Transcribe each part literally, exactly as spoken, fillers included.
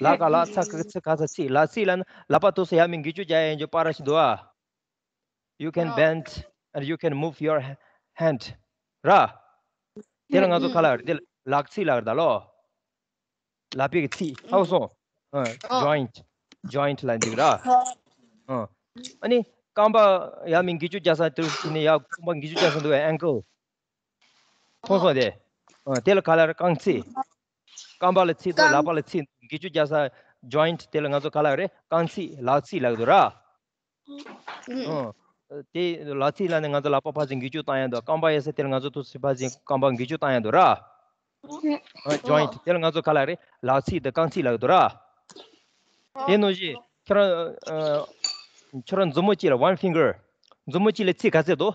ལ་ག་ལ་ཚ་ག་ཚི་ག་ས་ཚིག་ལ་ཚིག་ལ་ནི་ལག་པ་ཐོག་སེ་ཡ་མི་འགི་ཅུ་རྒྱ་ཡ་ཡན་ཅོ་པ་ར་ཤི་དུ་ཨ། You can bend and you can move your hand. ར། དེ་ལ་ང་ཚོ་ག་ལ་རེད་དེ་ལག་ཚིག་ལ་རེད་ད་ལོ། ལག་པའི་གི་ཚིག་ཧ་གོ་སོང་། ཨ། joint joint ལ་འདུག་ར། ཨ། ཨ་ནི་རྐང་པ་ཡ་མི་འགི་ཅུ་རྒྱ་ས་དུ་ནི་ཡ་རྐང་པ་འགི་ཅུ་རྒྱ་ས་འདུག་ཨ་ankle། མཐོང་སོང་དེ། ཨ། དེ་ལ་ག་ལ་རེད་རྐང་ཚིག་རྐང་པ་ལ་ཚིག་དང་ལག་པ་ལ་ཚིག་འགི་ཅུ་རྒྱ་ས་joint དེ་ལ་ང་ཚོ་ག་ལ་རེད་རྐང་ཚིག་ལག་ཚིག་ལ་འདུག་ར། ཨང་། དེ་ལག་ཚིག་ལ་ནི་ང་ཚོ་ལག་པ་ཕར་ཚུར་འགུལ་སྐྱོད་བཏང་ཡ་འདུག་རྐང་པ་ཡ་ས་དེ་ལ་ང་ཚོ་ཐུགས་སུ་ཕར་ཚུར་རྐང་པ་འགུལ་སྐྱོད་བཏང་ཡ་འདུག་ར། ཨ། joint དེ་ལ་ང་ཚོ་ག་ལ་རེད་ལག་ཚིག་དང་རྐང་ཚིག་ལ་འདུག་ར། དེ་ནང་བཞིན་ཁྱོད་རང་ཨ། ཁྱོད་རང་མཛུབ་མོ་གཅིག་ལ་one finger མཛུབ་མོ་གཅིག་ལ་ཚིག་ག་ཚད་འདུག་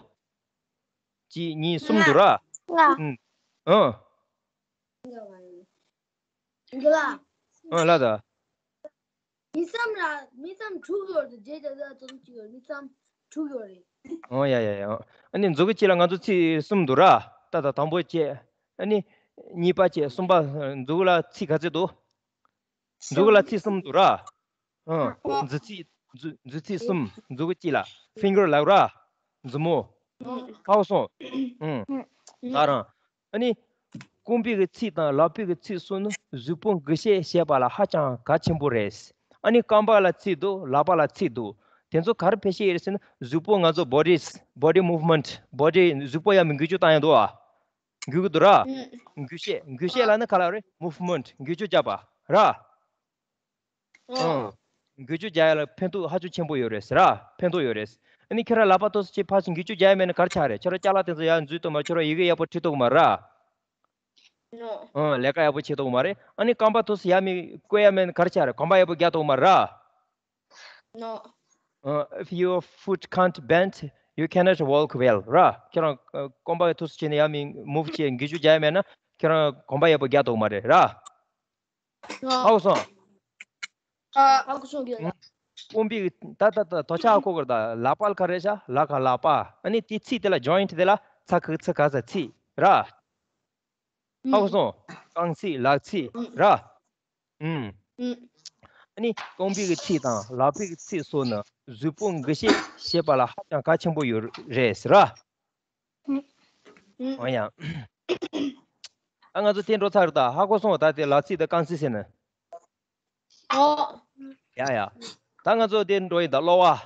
གཅིག་གཉིས་གསུམ་འདུག་ར། ལྔ། ཨང་། ཨང་། འདི་ལ། ཨང་། ལ་ད། མི་ཙམ་ལ་མི་ཙམ་དྲུག་ཡོད་རེད། རྗེས་དེ་ལ་ཙམ་གཅིག་ཡོད་མི་ཙམ་དྲུག་ཡོད་རེད། ཨོ་ཡ་ཡ་ཡ། ཨ་ནི་མཛུ་གུ་གཅིག་ལ་ང་ཚོ་ཚིག་གསུམ་འདུག་ར། ད་ད་དང་པོ་བཅས། ཨ་ནི་གཉིས་པ་བཅས་གསུམ་པ། མཛུ་གུ་ལ་ཚིག་ག་ཚོད་འདུག་མཛུ་གུ་ལ་ཚིག་གསུམ་འདུག་ར། ཨང་། མཛུ་ཚིག་མཛུ་མཛུ་ཚིག་གསུམ། མཛུ་གུ་གཅིག་ལ་finger ལབ་ར། མཛུབ་མོ། ཧ་གོ་སོང་། ཨང་། ད་རང་། ཨ་ནི། རྐང་པའི་གི་ཚིག་དང་ལག་པའི་གི་ཚིག་སོགས་ནི་གཟུགས་པོ་འགུལ་ཤེས་བྱེད་པ་ལ་ཧ་ཅང་གལ་ཆེན་པོ་རེད། ཨ་ནི་རྐང་པ་ལ་ཚིག་འདུག་ལག་པ་ལ་ཚིག་འདུག་དེ་ཚོ་ག་རེ་ཕལ་ཆེར་ཡོད་རེད་ཟེར་ན་གཟུགས་པོ་ང་ཚོ་bodies body movement body གཟུགས་པོ་ཡང་མི་འགུལ་སྐྱོད་བཏང་ཡང་འདུག་ཨ། འགུལ་གི་འདུག་ར། འགུལ་ཤེས་འགུལ་ཤེས་ལ་ནི་ག་ལ་རེད་movement འགུལ་སྐྱོད་བྱ་བ་ར། ཨང་། འགུལ་སྐྱོད་རྒྱག་ཡ་ལ་ཕན་ཐོགས་ཧ་ཅང་ཆེན་པོ་ཡོད་རེད་ཟེར་ར། ཕན་ཐོགས་ཡོད་རེད། ཨ་ནི་ཁྱོད་རང་ལག་པ་ཐོག་སེ་ཅིག་ཕར་ཚུར་འགུལ་སྐྱོད་རྒྱག་ཡ་མེད་ན་ག་རེ་ཆགས་རེད། ཁྱོད་རང་ཅ་ལག་དེ་ཚོ་ཡར་འཛུལ་ཐུབ་མ་རེད། ཁྱོད་རང་ཡི་གེ་ཡག་པོ་བྲིས་ཐུབ་མ་རེད་ར། ཨང་། ལས་ཀ་ཡག་པོ་བྱེད་ཐུབ་མ་རེད། ཨ་ནི་རྐང་པ་ཐོག་སེ་ཡར་མར་བཀོད་ཡ་མེད་ན་ག་རེ་ཆགས་རེད། གོམ་པ་ཡག་པོ་རྒྱག་ཐུབ་མ་རེད་ར། ཨང་། If your foot can't bend, you cannot walk well ར། ཁྱོད་རང་གོམ་པ་ཐོག་སེ་བྱས་ནས་ཡར་མར་move བྱས་འགུལ་སྐྱོད་རྒྱག་ཡ་མེད་ན་ཁྱོད་རང་གོམ་པ་ཡག་པོ་རྒྱག་ཐུབ་མ་རེད་ར། ཧ་གོ་སོང་། ཧ་གོ་སོང་གི་ལ། རྐང་པའི་ད་ད་ད་དོ་ཆ་ཧ་གོ་གི་རེད་ད། ལག་པ་ག་རེ་བྱ། ལ་ག་ལག་པ། ཨ་ནི་དེ་ཚིག་དེ་ལ་joint དེ་ལ་ཚ་ག་ཚི་ག་ས་ཚིག་ར། ཧ་གོ་སོང་། རྐང་ཚིག་ལག་ཚིག་ར། ཨུམ། ཨ་ནི་རྐང་པའི་གི་ཚིག་དང་ལག་པའི་གི་ཚིག་སོགས་ནི་གཟུགས་པོ་འགུལ་ཤེས་བྱེད་པ་ལ་ཧ་ཅང་གལ་ཆེན་པོ་ཡོད་རེད་ཟེར་ར། ཨང་། ཡ། ད་ང་ཚོ་དེ་འགྲོ་ཚར་ད་ཧ་གོ་སོང་། ད་དེ་ལག་ཚིག་དང་རྐང་ཚིག་ཟེར་ན། ཨོ། ཡ་ཡ། ད་ང་ཚོ་དེ་འགྲོ་ཡིན་ད་གློ་བ།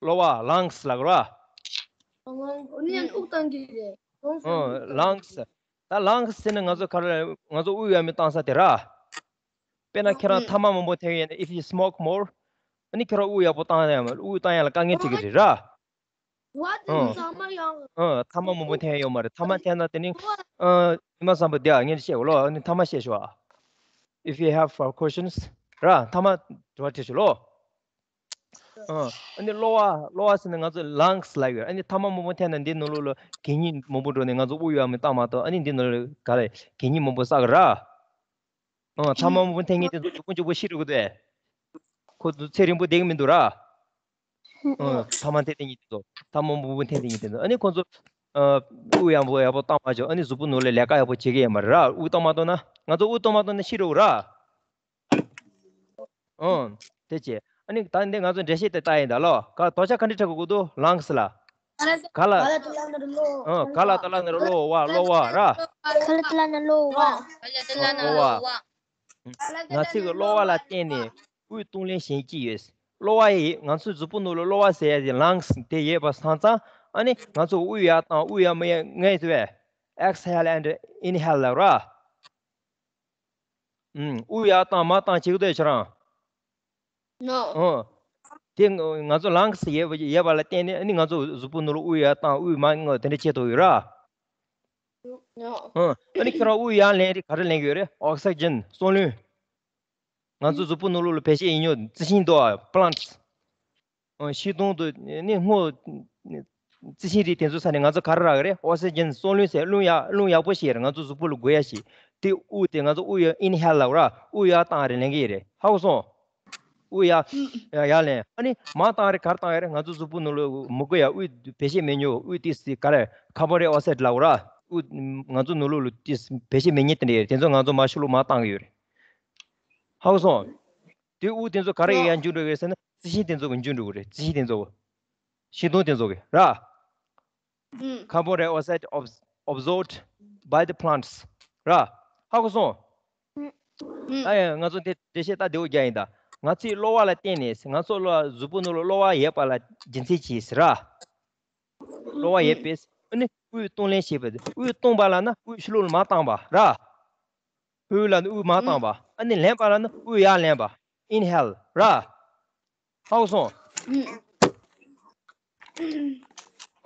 གློ་བ་lungs ལབ་ར། ཨོ་ནི་དབུགས་བཏང་གི་རེད། ཨོ་lungs། ད་lungs ཟེར་ན་ང་ཚོ་ག་རེ་ང་ཚོ་དབུགས་ཡར་མར་བཏང་ས་དེ་ར། དཔེར་ན་ཁྱེད་རང་ཐ་མག་མང་པོ་འཐེན་ཡོད་ན། If you smoke more ཨ་ནི་ཁྱེད་རང་དབུགས་ཡག་པོ་བཏང་ཡ་མ་དབུགས་བཏང་ཡ་ལ་དཀའ་ངལ་འཕྲད་ཀྱི་རེད་ར། བ་དེ་ཨང་། ཚང་མ་ཡང་། ཨང་། ཐ་མག་མང་པོ་འཐེན་ཡོད་མ་རེད། ཐ་མག་འཐེན་ན་དེ་ནི་ཨང་། ཉི་མ་བཟང་པོ་བསྡད་ཨ། ངས་བཤད་གོ་ལོ། ཨ་ནི་ཐ་མག་བཤད་ཤོག་ཨ། If you have uh, questions ར། ཐ་མག་དྲི་བ་དྲིས་ཤོག་ལོ། ཨང་། ཨ་ནི་གློ་བ་གློ་བ་ཟེར་ན་ང་ཚོ་lungs ལབ་ཡོད། ཨ་ནི་ཐ་མག་མང་པོ་འཐེན་ན་འདི་ནང་ལོགས་ལ་གད་སྙིགས་མང་པོ་འགྲོ་ནས་ང་ཚོ་དབུགས་ཡར་མར་བཏང་མ་ཐུབ། ཨ་ནི་འདི་ནང་ལོགས་ག་རེ་གད་སྙིགས་མང་པོ་བསགས་གི་ར། ཨང་། ཐ་མག་མང་པོ་འཐེན་མཁན་དེ་ཚོ་མགྱོགས་པོ་མགྱོགས་པོ་ཤི་འགྲོ་གི་འདུག་ཨེ། ཁོ་ཚོ་ཚེ་རིང་པོ་བསྡད་ཀྱི་མི་འདུག་ར། ཨང་། ཐ་མག་འཐེན་མཁན་དེ་ཚོ། ཐ་མག་མང་པོ་འཐེན་མཁན་དེ་ཚོ། ཨ་ནི་ཁོ་ཚོ་ཨ་དབུགས་ཡག་པོ་ཡག་པོ་བཏང་མ་བྱུང་། ཨ་ནི་གཟུགས་པོ་ནང་ལ་ལས་ཀ་ཡག་པོ་བྱེད་ཀྱི་ཡོད་མ་རེད་ར། དབུགས་བཏང་མ་ཐུབ་ན། ང་ཚོ་དབུགས་བཏང་མ་ཐུབ་ན་ཤི་འགྲོ་གི་ར། ཨང་། དེ་བྱས། ཨ་ནི་ད་འདི་ང་ཚོ་འགྲེལ་བཤད་དེ་ལྟ་ཡིན་ད་ལོ། ག་དོ་ཆ་ག་འདྲ་འཁྲབ་དགོས་ཀྱི་འདུག lungs ལ། ག་ལ། ག་ལ་ཏི་ལ་ན་རོ་གློ། ཨང་། ག་ལ་ཏི་ལ་ན་རོ་གློ་བ། གློ་བ་ར། ག་ལ་ཏི་ལ་ན་གློ་བ། ག་ལ་ཏི་ལ་ན་གློ་བ། ང་ཚོས་གློ་བ་ལ་བརྟེན་ནས་དབུགས་གཏོང་ལེན་བྱེད་ཀྱི་ཡོད། གློ་བ་ཡིས་ང་ཚོའི་གཟུགས་པོ་ནང་ལ་གློ་བ་ཟེར་ཡ་དེ་lungs དེ་ཡོད་པ་སོང་ཙང་། ཨ་ནི་ང་ཚོ་དབུགས་ཡར་བཏང་དབུགས་ཡར་མར་ཡར་ངེས་བཟོས། Exhale and inhale ལབ་ར། ཨུམ། དབུགས་ཡར་བཏང་མར་བཏང་བྱེད་ཀྱི་འདུག་ཁྱེད་རང་། ནོ། ཨོ། དེ་ང་ཚོ་lungs ཡོད་པ་ཡོད་པ་ལ་བརྟེན་ནས། ཨ་ནི་ང་ཚོ་གཟུགས་པོ་ནང་ལ་དབུགས་ཡར་བཏང་དབུགས་མར་ངོ་དེ་འདྲ་བྱེད་ཐུབ་ཡོད་ར། ནོ། ཨོ། ཨ་ནི་ཁྱེད་རང་དབུགས་ཡར་ལེན་རེས་ག་རེ་ལེན་གྱི་ཡོད་རེད། oxygen བསམ་གློག་ང་ཚོ་གཟུགས་པོ་ནང་ལོགས་ལ་བེད་སྤྱོད་ཡིན་ཉོ་རྩི་ཤིང་འདུག་ཨ། plants ཨོ། ཤིང་སྡོང་དུ་ནི་སྔོ། རྩི་ཤིང་རིགས་དེ་ཚོ་ས་ནས་ང་ཚོ་ག་རེ་རག་གི་རེད། oxygen བསམ་གློག་ཟེར་རླུང་ཡག་རླུང་ཡག་པོ་ཞིག་རེད། ང་ཚོ་གཟུགས་པོ་ལ་དགོས་ཡ་ཞིག་དེ་དབུགས་དེ་ང་ཚོ་དབུགས་ཡར་inhale ལབ་ར། དབུགས་ཡར་བཏང་རེས་ལེན་གྱི་ཡོད་རེད། ཧ་གོ་སོང་། དབུགས་ཡར་ཡར་ལེན། ཨ་ནི་མར་བཏང་རེས་ག་རེ་བཏང་ཡོད་རེད། ང་ཚོ་གཟུགས་པོ་ནང་ལོགས་མི་དགོས་ཡ་དབུགས་བེད་སྤྱོད་མེད་ཉོ་དབུགས་དེ་ག་རེ་carbon dioxide ལབ་ར། དབུགས་ང་ཚོ་ནང་ལོགས་ལ་དེ་བེད་སྤྱོད་མེད་མཁན་དེ་འདྲ་ཡོད་རེད། དེ་ཚོ་ང་ཚོ་མར་ཕྱི་ལོགས་མར་བཏང་གི་ཡོད་རེད། ཧ་གོ་སོང་། དེ་དབུགས་དེ་ཚོ་ག་རེ་ཡར་འཇུ་འགྲོ་གི་ཟེར་ན་རྩི་ཤིང་དེ་ཚོ་གི་འཇུ་འགྲོ་གི་རེད། རྩི་ཤིང་དེ་ཚོ་གི། ཤིང་སྡོང་དེ་ཚོ་གི་ར། Carbon dioxide abs- absorbed by the plants ར། ཧ་གོ་སོང་། ཨ་ཡ་ང་ཚོ་དེ་འགྲེལ་བཤད་ད་བདེ་བོ་རྒྱག་ཡིན་ད། ང་ཚོའི་གློ་བ་ལ་བརྟེན་ནས་ང་ཚོ་གློ་གཟུགས་པོ་ནང་ལ་གློ་བ་ཡོད་པ་ལ་རྒྱུ་མཚན་ཅི་ཟེར་ར། གློ་བ་ཡོད་པས་ཨ་ནི་དབུགས་གཏོང་ལེན་བྱེད་པ་དེ། དབུགས་གཏོང་པ་ལ་ན་དབུགས་ཕྱི་ལོགས་ལ་མར་བཏང་པ་ར། དབུགས་ལ་ནི་དབུགས་མར་བཏང་པ། ཨ་ནི་ལེན་པ་ལ་ནི་དབུགས་ཡར་ལེན་པ། Inhale ར། ཧ་གོ་སོང་།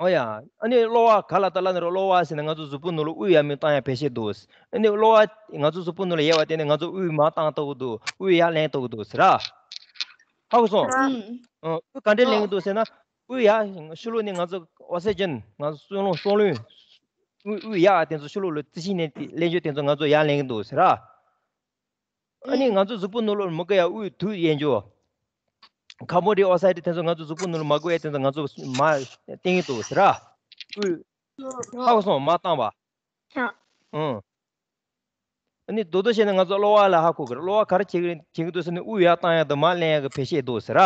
ཨོ་ཡ། ཨ་ནི་གློ་བ་ག་ལ་ད་ལ་ནི་རོ། གློ་བ་ཟེར་ན་ང་ཚོ་གཟུགས་པོ་ནང་ལ་དབུགས་ཡར་མར་བཏང་ཡ་བེད་སྤྱད་འདུག་ཨ་ནི་གློ་བ་ང་ཚོ་གཟུགས་པོ་ནང་ལ་ཡོད་པ་དེ་ནི་ང་ཚོ་དབུགས་མར་བཏང་ཐུབ་ཀྱི་འདུག་དབུགས་ཡར་ལེན་ཐུབ་ཀྱི་འདུག་ཟེར་ར། ཧ་གོ་སོང་། ཨ་དབུགས་ག་འདྲས་ལེན་གྱི་འདུག་ཟེར་ན། དབུགས་ཡར་ཕྱི་ལོགས་ནས་ང་ཚོ་ཨོག་སི་ཇན་ང་ཚོ་བསམ་བློ་བསམ་བློ། དབུགས་དབུགས་ཡར་དེ་ཚོ་ཕྱི་ལོགས་ལ་རྩི་ཤིང་ནས་ལེན་རྒྱུ་དེ་ཚོ་ང་ཚོ་ཡར་ལེན་གྱི་འདུག་ཟེར་ར། ཨ་ནི་ང་ཚོ་གཟུགས་པོ་ནང་ལོགས་མི་དགོས་ཡ་དབུགས་དུས་ཡན་འཇོག Carbon dioxide དེ་ཚོ་ང་ཚོ་གཟུགས་པོ་ནང་ལ་མ་དགོས་ཡ་དེ་ཚོ་ང་ཚོ་མར་བཏང་གི་འདུག་ཟེར་ར། དབུགས་ཧ་གོ་སོང་། མར་བཏང་བ། ཨང་། ཨ་ནི་རྡོག་རྡོག་བཤད་ན་ང་ཚོ་གློ་བ་ལ་ཧ་གོ་གི་རེད། གློ་བ་ག་རེ་བྱེད་ཀྱི་བྱེད་ཀྱི་འདུག་ཟེར་ན་དབུགས་ཡར་བཏང་ཡ་དང་མར་ལེན་ཡ་གི་བེད་སྤྱད་འདུག་ཟེར་ར།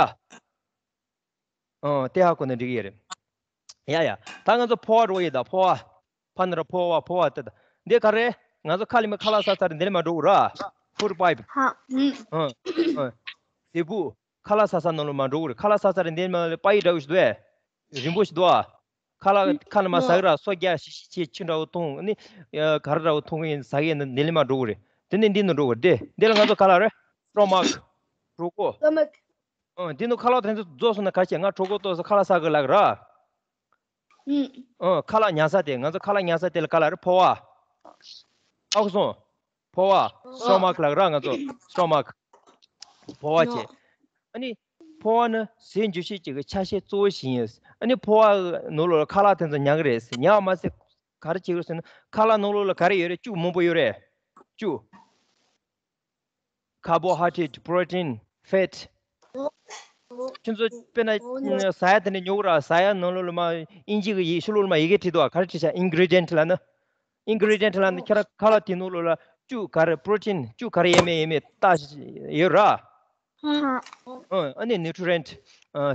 ཨང་། དེ་ཧ་གོ་ན་འགྲིག་གི་རེད། ཡ་ཡ། ད་ང་ཚོ་ཕོ་བ་འགྲོ་ཡི་ད། ཕོ་བ། ཕ་ན་རོ་ཕོ་བ། ཕོ་བ་དེ་ད། འདི་ག་རེ། ང་ཚོ་ཁ་ལ་མི་ཁ་ལག་ཟ་ཚར་འདི་ལ་མར་འགྲོ་གི་ར། Food pipe ཨང་། ཨང་། ལྡེ་གུ། ཁ་ལག་ཟ་ས་ནང་ལ་མར་འགྲོ་གི་རེད། ཁ་ལག་ཟ་ས་རེད། འདི་མ་ལ་པ་ཡི་འདྲ་བོ་ཞིག་འདུག་ཨེ། རིང་པོ་ཞིག་འདུག་ཨ། ཁ་ལག་ཁ་ན་མ་ཟ་གི་ར། སོ་རྒྱག་ཤི་ཤི་བྱེད། ཆུ་འདྲ་བོ་འཐུང་ནི། ག་རེ་འདྲ་བོ་འཐུང་གི་ཡིན། ཟ་གི་ཡིན་ན་འདི་ལ་མར་འགྲོ་གི་རེད། དེ་ནས་འདི་ནང་འགྲོ་གི་རེད། འདི་ལ་ང་ཚོ་ག་ལབ་རེད། Stomach གྲོད་ཁོག Stomach ཨང་། འདི་ནང་ཁ་ལག་དེ་ཚོ་རྫོགས་སོང་ན་ག་རེ་བྱེད། ང་གྲོད་ཁོག་ལྟོགས་སོང་། ཁ་ལག་ཟ་གི་ལབ་ར། ཨང་། ཁ་ལག་ཉར་ས་དེ། ང་ཚོ་ཁ་ལག་ཉར་ས་དེ་ལ་ག་ལབ་རེད། ཕོ་བ། ཧ་གོ་སོང་། ཕོ་བ། Stomach ལབ་ར་ང་ཚོ། Stomach ཕོ་བ་བྱས། ཨ་ནི་ཕོ་བ་ནི་ཟས་འཇུ་བྱེད་ཅིག་གི་ཆ་ཤས་གཙོ་བོ་ཞིག་ཡིན། ཨ་ནི་ཕོ་བ་ནང་ལོགས་ལ་ཁ་ལག་དེ་ཚོ་ཉར་གི་རེད། ཉར་བ་མ་ཟད་ག་རེ་བྱེད་ཀྱི་རེད་ཟེར་ན། ཁ་ལག་ནང་ལོགས་ལ་ག་རེ་ཡོད་རེད། བཅུད་མང་པོ་ཡོད་རེད། བཅུད། Carbohydrate, protein, fat ཁྱོད་ཚོ་དཔེར་ན་ཟ་ཡ་དེ་འདྲ་ཉོ་གི་ར། ཟ་ཡ་ནང་ལོགས་ལ་མར་དབྱིན་ཇི་གི་ཡིག་ཤོག་ལོགས་ལ་མར་ཡི་གེ་བྲིས་འདུག་ག་ག་རེ་བྲིས་ཤག Ingredient ལབ་ན། Ingredient ལབ་ན་ཁྱེད་རང་ཁ་ལག་དེ་ནང་ལོགས་ལ་བཅུད་ག་རེ། Protein བཅུད་ག་རེ་ཡོད་མེད་ཡོད་མེད་ལྟ་ཡོད་ར། ཨ་ནི་nutrient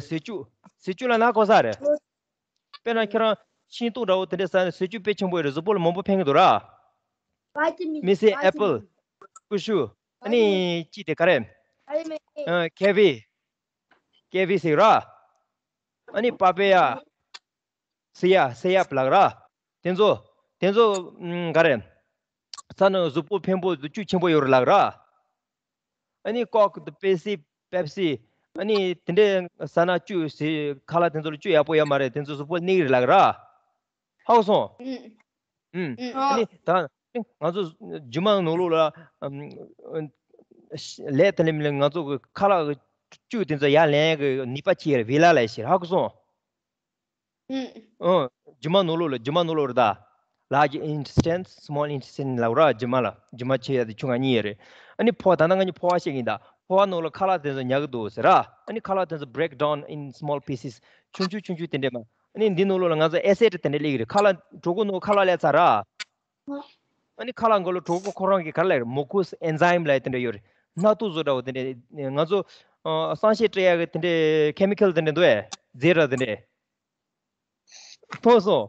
ཟས་བཅུད། ཟས་བཅུད་ལབ་ན་གོ་ས་རེད། དཔེར་ན་ཁྱེད་རང་ཤིང་ཏོག་འདྲ་བོ་དེ་འདྲ་ཟ་ནས་ཟས་བཅུད་དཔེ་ཆེན་པོ་ཡོད་རེད། གཟུགས་པོ་ལ་མང་པོ་ཕན་གྱི་འདུག་ར། དམིགས་བསལ་apple ཀུ་ཤུ། ཨ་ནི་ཅི་དེ་ག་རེ། kiwi kiwi ཟེར་ར། ཨ་ནི་papaya སེར་ཡ། སེར་ཡ་ལབ་ར། དེ་ཚོ་དེ་ཚོ་ག་རེ། ཟ་ན་གཟུགས་པོ་ཕན་པོ་བཅུད་ཆེན་པོ་ཡོད་རེད་ལབ་ར། ཨ་ནི་Coke དང་Pepsi Pepsi ཨ་ནི་དེ་འདྲའི་ཟ་ན་བཅུད་ཟེར། ཁ་ལག་དེ་ཚོ་ལ་བཅུད་ཡག་པོ་ཡོད་མ་རེད། དེ་ཚོ་གཟུགས་པོ་གནོད་ཀྱི་རེད་ལབ་ར། ཧ་གོ་སོང་། ཨང་། ཨ་ནི་ད་ང་ཚོ་རྒྱུ་མ་ནང་ལོགས་ལ་ལས་དེ་ལས་མི་ལས་ང་ཚོ་གི་ཁ་ལག་གི་བཅུད་དེ་ཚོ་ཡར་ལེན་གི་ནུས་པ་ཅིག་ཡོད་རེད། བི་ལ་ལ་ཞེས། ཧ་གོ་སོང་། ཨང་། རྒྱུ་མ་ནང་ལོགས་ལ། རྒྱུ་མ་ནང་ལོགས་རེད་ད། Large intestine, small intestine ལབ་ར། རྒྱུ་མ་ལ། རྒྱུ་མ་ཆེ་ཡ་དེ་ཆུང་ང་གཉིས་ཡོད་རེད། ཨ་ནི་ཕོ་བ། ད་ནང་ང་གཉིས་ཕོ་བ་བཤད་ཀྱི་ཡིན་ད། ཕོ་བ་ནང་ལ་ཁ་ལག་དེ་ཚོ་ཉར་གི་འདུག་ཟེར་ར། ཨ་ནི་ཁ་ལག་དེ་ཚོ་break down in small pieces ཆུང་ཆུང་ཆུང་ཆུང་དེ་འདྲས་མ། ཨ་ནི་འདི་ནང་ལོགས་ལ་ང་ཚོ་acid དེ་འདྲས་སླེབས་ཀྱི་རེད། ཁ་ལག་གྲོད་ཁོག་ནང་ཁ་ལག་སླེབས་ཚར་ར། ཨ་ནི་ཁ་ལག་མགོ་ལ་གྲོད་ཁོག་ཁོ་རང་གི་ག་རེ་ལབ་རེད། mucous enzyme ལབ་དེ་འདྲ་ཡོད་རེད། སྣ་ཐུག་བཟོ་འདྲ་བོ་དེ་འདྲ། ང་ཚོ་ཨ་གསང་སྤྱོད་སྤྲད་ཡག་གི་དེ་འདྲའི་chemical དེ་འདྲ་འདུག་ཨེ། རྫས་ར་དེ་འདྲ། མཐོང་སོང་།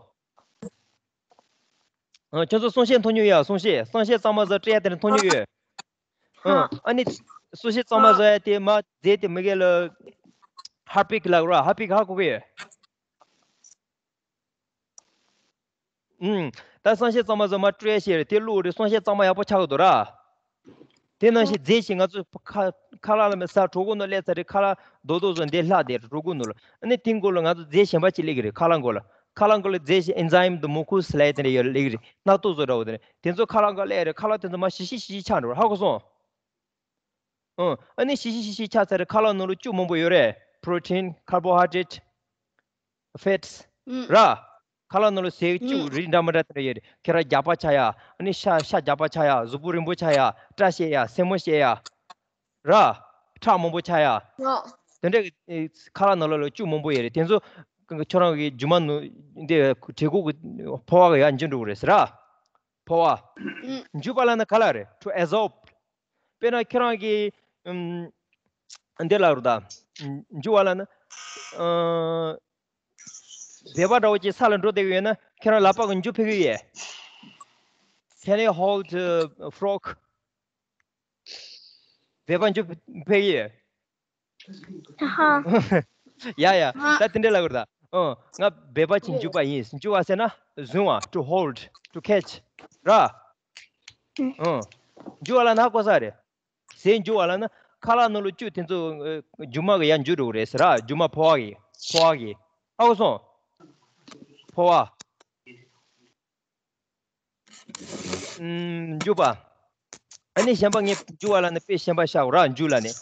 ཨ་ཁྱོད་ཚོ་གསང་སྤྱོད་མཐོང་མྱོང་ཡོད། གསང་སྤྱོད། གསང་སྤྱོད་གཙང་མ་བཟོ་སྤྲད་ཡག་དེ་འདྲ་མཐོང་མྱོང་ཡོད། ཨ་ཨ་ནི་གསང་སྤྱོད་གཙང་མ་བཟོ་ཡག་དེ་མར་རྫས་དེ་མི་སྒེར་ལ་Harpic ལབ་ར། Harpic ཧ་གོ་གི་ཡོད། ཨུམ། ད་གསང་སྤྱོད་གཙང་མ་བཟོ་མར་སྤྲད་བྱས་རེད། དེ་བླུགས་རེད། གསང་སྤྱོད་གཙང་མ་ཡག་པོ་ཆགས་ཀྱི་འདུག་ར། དེ་ནང་བཞིན་རྫས་ཤིག་ང་ཚོ་ཁ་ཁ་ལག་ལ་མི་ཟ། གྲོད་ཁོག་ནང་སླེབས་ཚར་རེད། ཁ་ལག་རྡོག་རྡོག་བཟོ་འདི་ལྷག་བསྡད་རེད་གྲོད་ཁོག་ནང་ལ། ཨ་ནི་དེའི་མགོ་ལ་ང་ཚོ་རྫས་གཞན་པ་ཅིག་སླེབས་ཀྱི་རེད། ཁ་ལག་མགོ་ལ། ཁ་ལག་མགོ་ལ་རྫས་ཤིག enzyme དང་mucus ལབ་ཡག་དེ་འདྲ་ཡོད། སླེབས་ཀྱི་རེད། སྣ་ཐུག་བཟོ་འདྲ་བོ་དེ་འདྲ། དེ་ཚོ་ཁ་ལག་མགོ་སླེབས་རེད། ཁ་ལག་དེ་ཚོ་མར་ཞི་ཞི་ཞི་ཞི་ཆགས་འགྲོ་རེད། ཧ་གོ་སོང་། ཨ་ཨ་ནི་ཞི་ཞི་ཞི་ཞི་ཆགས་ཚར་རེད། ཁ་ལག་ནང་ལ་བཅུད་མང་པོ་ཡོད་རེད། Protein, carbohydrate, fats ར། ཁ་ལག་ནང་ལ་ཟས་བཅུད་རིགས་འདྲ་མི་འདྲ་དེ་འདྲ་ཡོད་རེད། ཁྱེད་རང་རྒྱགས་པ་ཆགས་ཡག་ཨ་ནི་ཤ་ཤ་རྒྱགས་པ་ཆགས་ཡག་གཟུགས་པོ་རིང་པོ་ཆགས་ཡག་སྐྲ་ཤད་ཡག་སེན་མོ་ཤད་ཡག་ར། ཁྲག་མང་པོ་ཆགས་ཡག་དེ་འདྲ་གི་ཁ་ལག་ནང་ལ་ལ་བཅུད་མང་པོ་ཡོད་རེད། དེ་ཚོ་ཁྱོད་རང་གི་རྒྱུ་མ་ནང་འདི་གྲོད་ཁོག་གི་ཕོ་བ་གི་ཡར་འཇུ་འགྲོ་གི་རེད་ཟེར་ར། ཕོ་བ། འཇུ་བ་ལབ་ན་ག་ལབ་རེད། To absorb དཔེར་ན་ཁྱེད་རང་གི་ ཨམ། འདི་ལ་རུ་ད། འཇུ་བ་ལ་ན། ཨ། སྦལ་པ་འདྲ་བོ་ཅིག་ས་ལ་འགྲོ་བསྡད་ཀྱི་ཡོད་ན་ཁྱེད་རང་ལག་པ་གི་འཇུ་ཕེབས་ཀྱི་ཡོད། Can you hold, uh, frog? སྦལ་པ་འཇུ་ཕེབས་ཀྱི་ཡོད། ཧ། ཡ་ཡ། ཧ། ད་དེ་འདྲ་ལབ་དགོས་རེད་ད། ཨ། ང་སྦལ་པ་ཅིག་འཇུ་པ་ཡིན། འཇུ་བ་ཟེར་ན་བཟུང་བ། To hold, to catch ར། ཨ། འཇུ་བ་ལབ་ན་ཧ་གོ་ས་རེད། ཟས་འཇུ་བ་ལབ་ན་ཁ་ལག་ནང་ལོགས་བཅུག་དེ་ཚོ་ཨ་རྒྱུ་མ་གི་ཡར་འཇུ་འགྲོ་གི་རེད་ཟེར་ར། རྒྱུ་མ་ཕོ་བ་གི། ཕོ་བ་གི། ཧ་གོ་སོང་། ཕོ་བ། ཨུམ། འཇུ་པ། ཨ་ནི་གཞན་པ་ངས་འཇུ་བ་ལབ་ན་དཔེ་གཞན་པ་བཞག་གོ་ར། འཇུ་ལབ་ནས།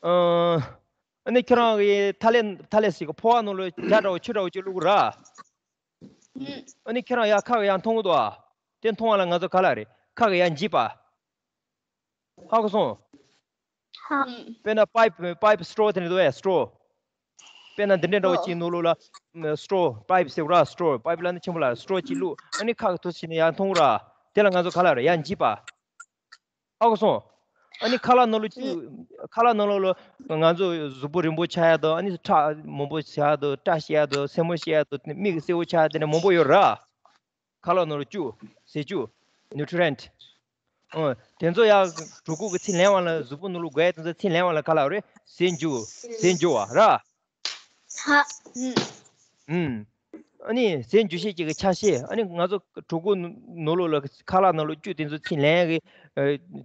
ཨ། ཨ་ནི་ཁྱེད་རང་གི་ཐ་ལེ་ཐ་ལེ་ཟེར་གི་ཕོ་བ་ནང་ལོགས་ཇ་འདྲ་བོ་ཆུ་འདྲ་བོ་ཅིག་བླུགས་གོ་ར། ཨ་ནི་ཁྱེད་རང་ཡར་ཁ་གིས་ཡར་འཐུང་གི་འདུག་ཨ། དེ་འཐུང་བ་ལ་ང་ཚོ་ག་ལབ་རེད། ཁ་གིས་ཡར་འཇིབ་པ། ཧ་གོ་སོང་། ཧ། དཔེར་ན་པའིབ་པའིབ་སི་ཊོ་དེ་འདྲ་འདུག་ཨེ། སི་ཊོ། དཔེར་ན་འདི་འདྲའི་འདྲ་བོ་ཅིག་ནང་ལོགས་ལ་སི་ཊོ། པའིབ་ཟེར་བ་ར། སི་ཊོ། པའིབ་ལབ་ན་ཆེན་པོ་ལ། སི་ཊོ་ཅིག་བླུགས། ཨ་ནི་ཁ་གིས་ཐུག་བྱས་ནས་ཡར་འཐུང་ར། དེ་ལ་ང་ཚོ་ག་ལབ་རེད། ཡར་འཇིབ་པ། ཧ་གོ་སོང་། ཨ་ནི་ཁ་ལག་ནང་ལོགས་བཅུག་ཁ་ལག་ནང་ལོགས་ལ་ང་ཚོ་གཟུགས་པོ་རིང་པོ་ཆགས་ཡག་དང་། ཨ་ནི་ཁྲག་མང་པོ་ཆགས་ཡག་དང་། སྐྲ་ཤད་ཡག་དང་། སེན་མོ་ཤད་ཡག་དང་། མིག་གི་སེར་པོ་ཆགས་ཡག་དེ་འདྲ་མང་པོ་ཡོད་ར། ཁ་ལག་ནང་ལོགས་བཅུག་ཟས་བཅུག nutrient། ཨོ། དེ་ཚོ་ཡར་གྲོད་ཁོག་གི་ཚིགས་ལེན་པ་ལ། གཟུགས་པོ་ནང་ལོགས་དགོས་ཡག་དེ་ཚོ་ཚིགས་ལེན་པ་ལ་ག་ལབ་རེད། ཟས་འཇུ། ཟས་འཇུ་བ་ར། ཧ། ཨུམ། ཨ་ནི་ཟས་འཇུ་ཤེས་ཅིག་གི་ཆ་ཤས། ཨ་ནི་ང་ཚོ་གྲོད་ཁོག་ནང་ལོགས་ལ་ཁ་ལག་ནང་ལོགས་བཅུག་དེ་ཚོ་ཚིགས་ལེན་གྱི་ཨ་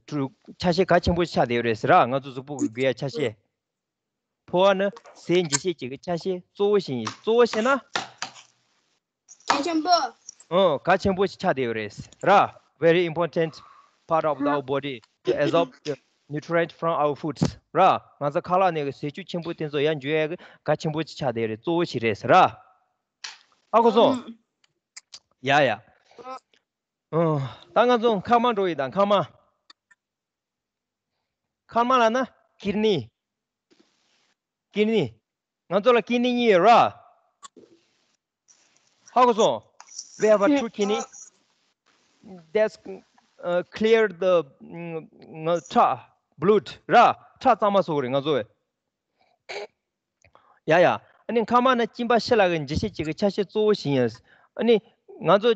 གྲུ་ཆ་ཤས་གལ་ཆེན་པོ་ཆགས་བསྡད་ཡོད་རེད་ཟེར་ར། ང་ཚོ་གཟུགས་པོ་གི་དགོས་ཡག་ཆ་ཤས། ཕོ་བ་ནི་ཟས་འཇུ་ཤེས་ཅིག་གི་ཆ་ཤས་གཙོ་བོ་ཞིག་ཡིན། གཙོ་བོ་ཞེ་ན། གལ་ཆེན་པོ། ཨོ། གལ་ཆེན་པོ་ཞིག་ཆགས་བསྡད་ཡོད་རེད་ར། Very important part of our body to absorb the nutrient from our foods ར། ང་ཚོ་ཁ་ལག་ནས་ཟས་བཅུད་ཆེན་པོ་དེ་ཚོ་ཡར་འཇུ་ཡག་གི་གལ་ཆེན་པོ་ཞིག་ཆགས་བསྡད་ཡོད་རེད། གཙོ་བོ་ཞིག་རེད་ཟེར་ར། ཧ་གོ་སོང་། ཨུམ། ཡ་ཡ། ཨོ། ད་ང་ཚོ་མཁལ་མ་འགྲོ་ཡི་ད། མཁལ་མ། མཁལ་མ་ལབ་ན་ཀིཌ་ནི། ཀིཌ་ནི། ང་ཚོ་ལ་ཀིཌ་ནི་གཉིས་ཡོད་ར། ཧ་གོ་སོང་། We have a two kidney that's, uh, clear the, ང་ཁྲག blood ར། ཁྲག་གཙང་མ་བཟོ་གི་རེད་ང་ཚོ། ཡ་ཡ། ཨ་ནི་མཁལ་མ་ནི་གཅིན་པ་ཕྱི་ལ་གི་འཇུ་ཤེས་ཅིག་གི་ཆ་ཤས་གཙོ་བོ་ཞིག་ཡིན། ཨ་ནི་ང་ཚོ་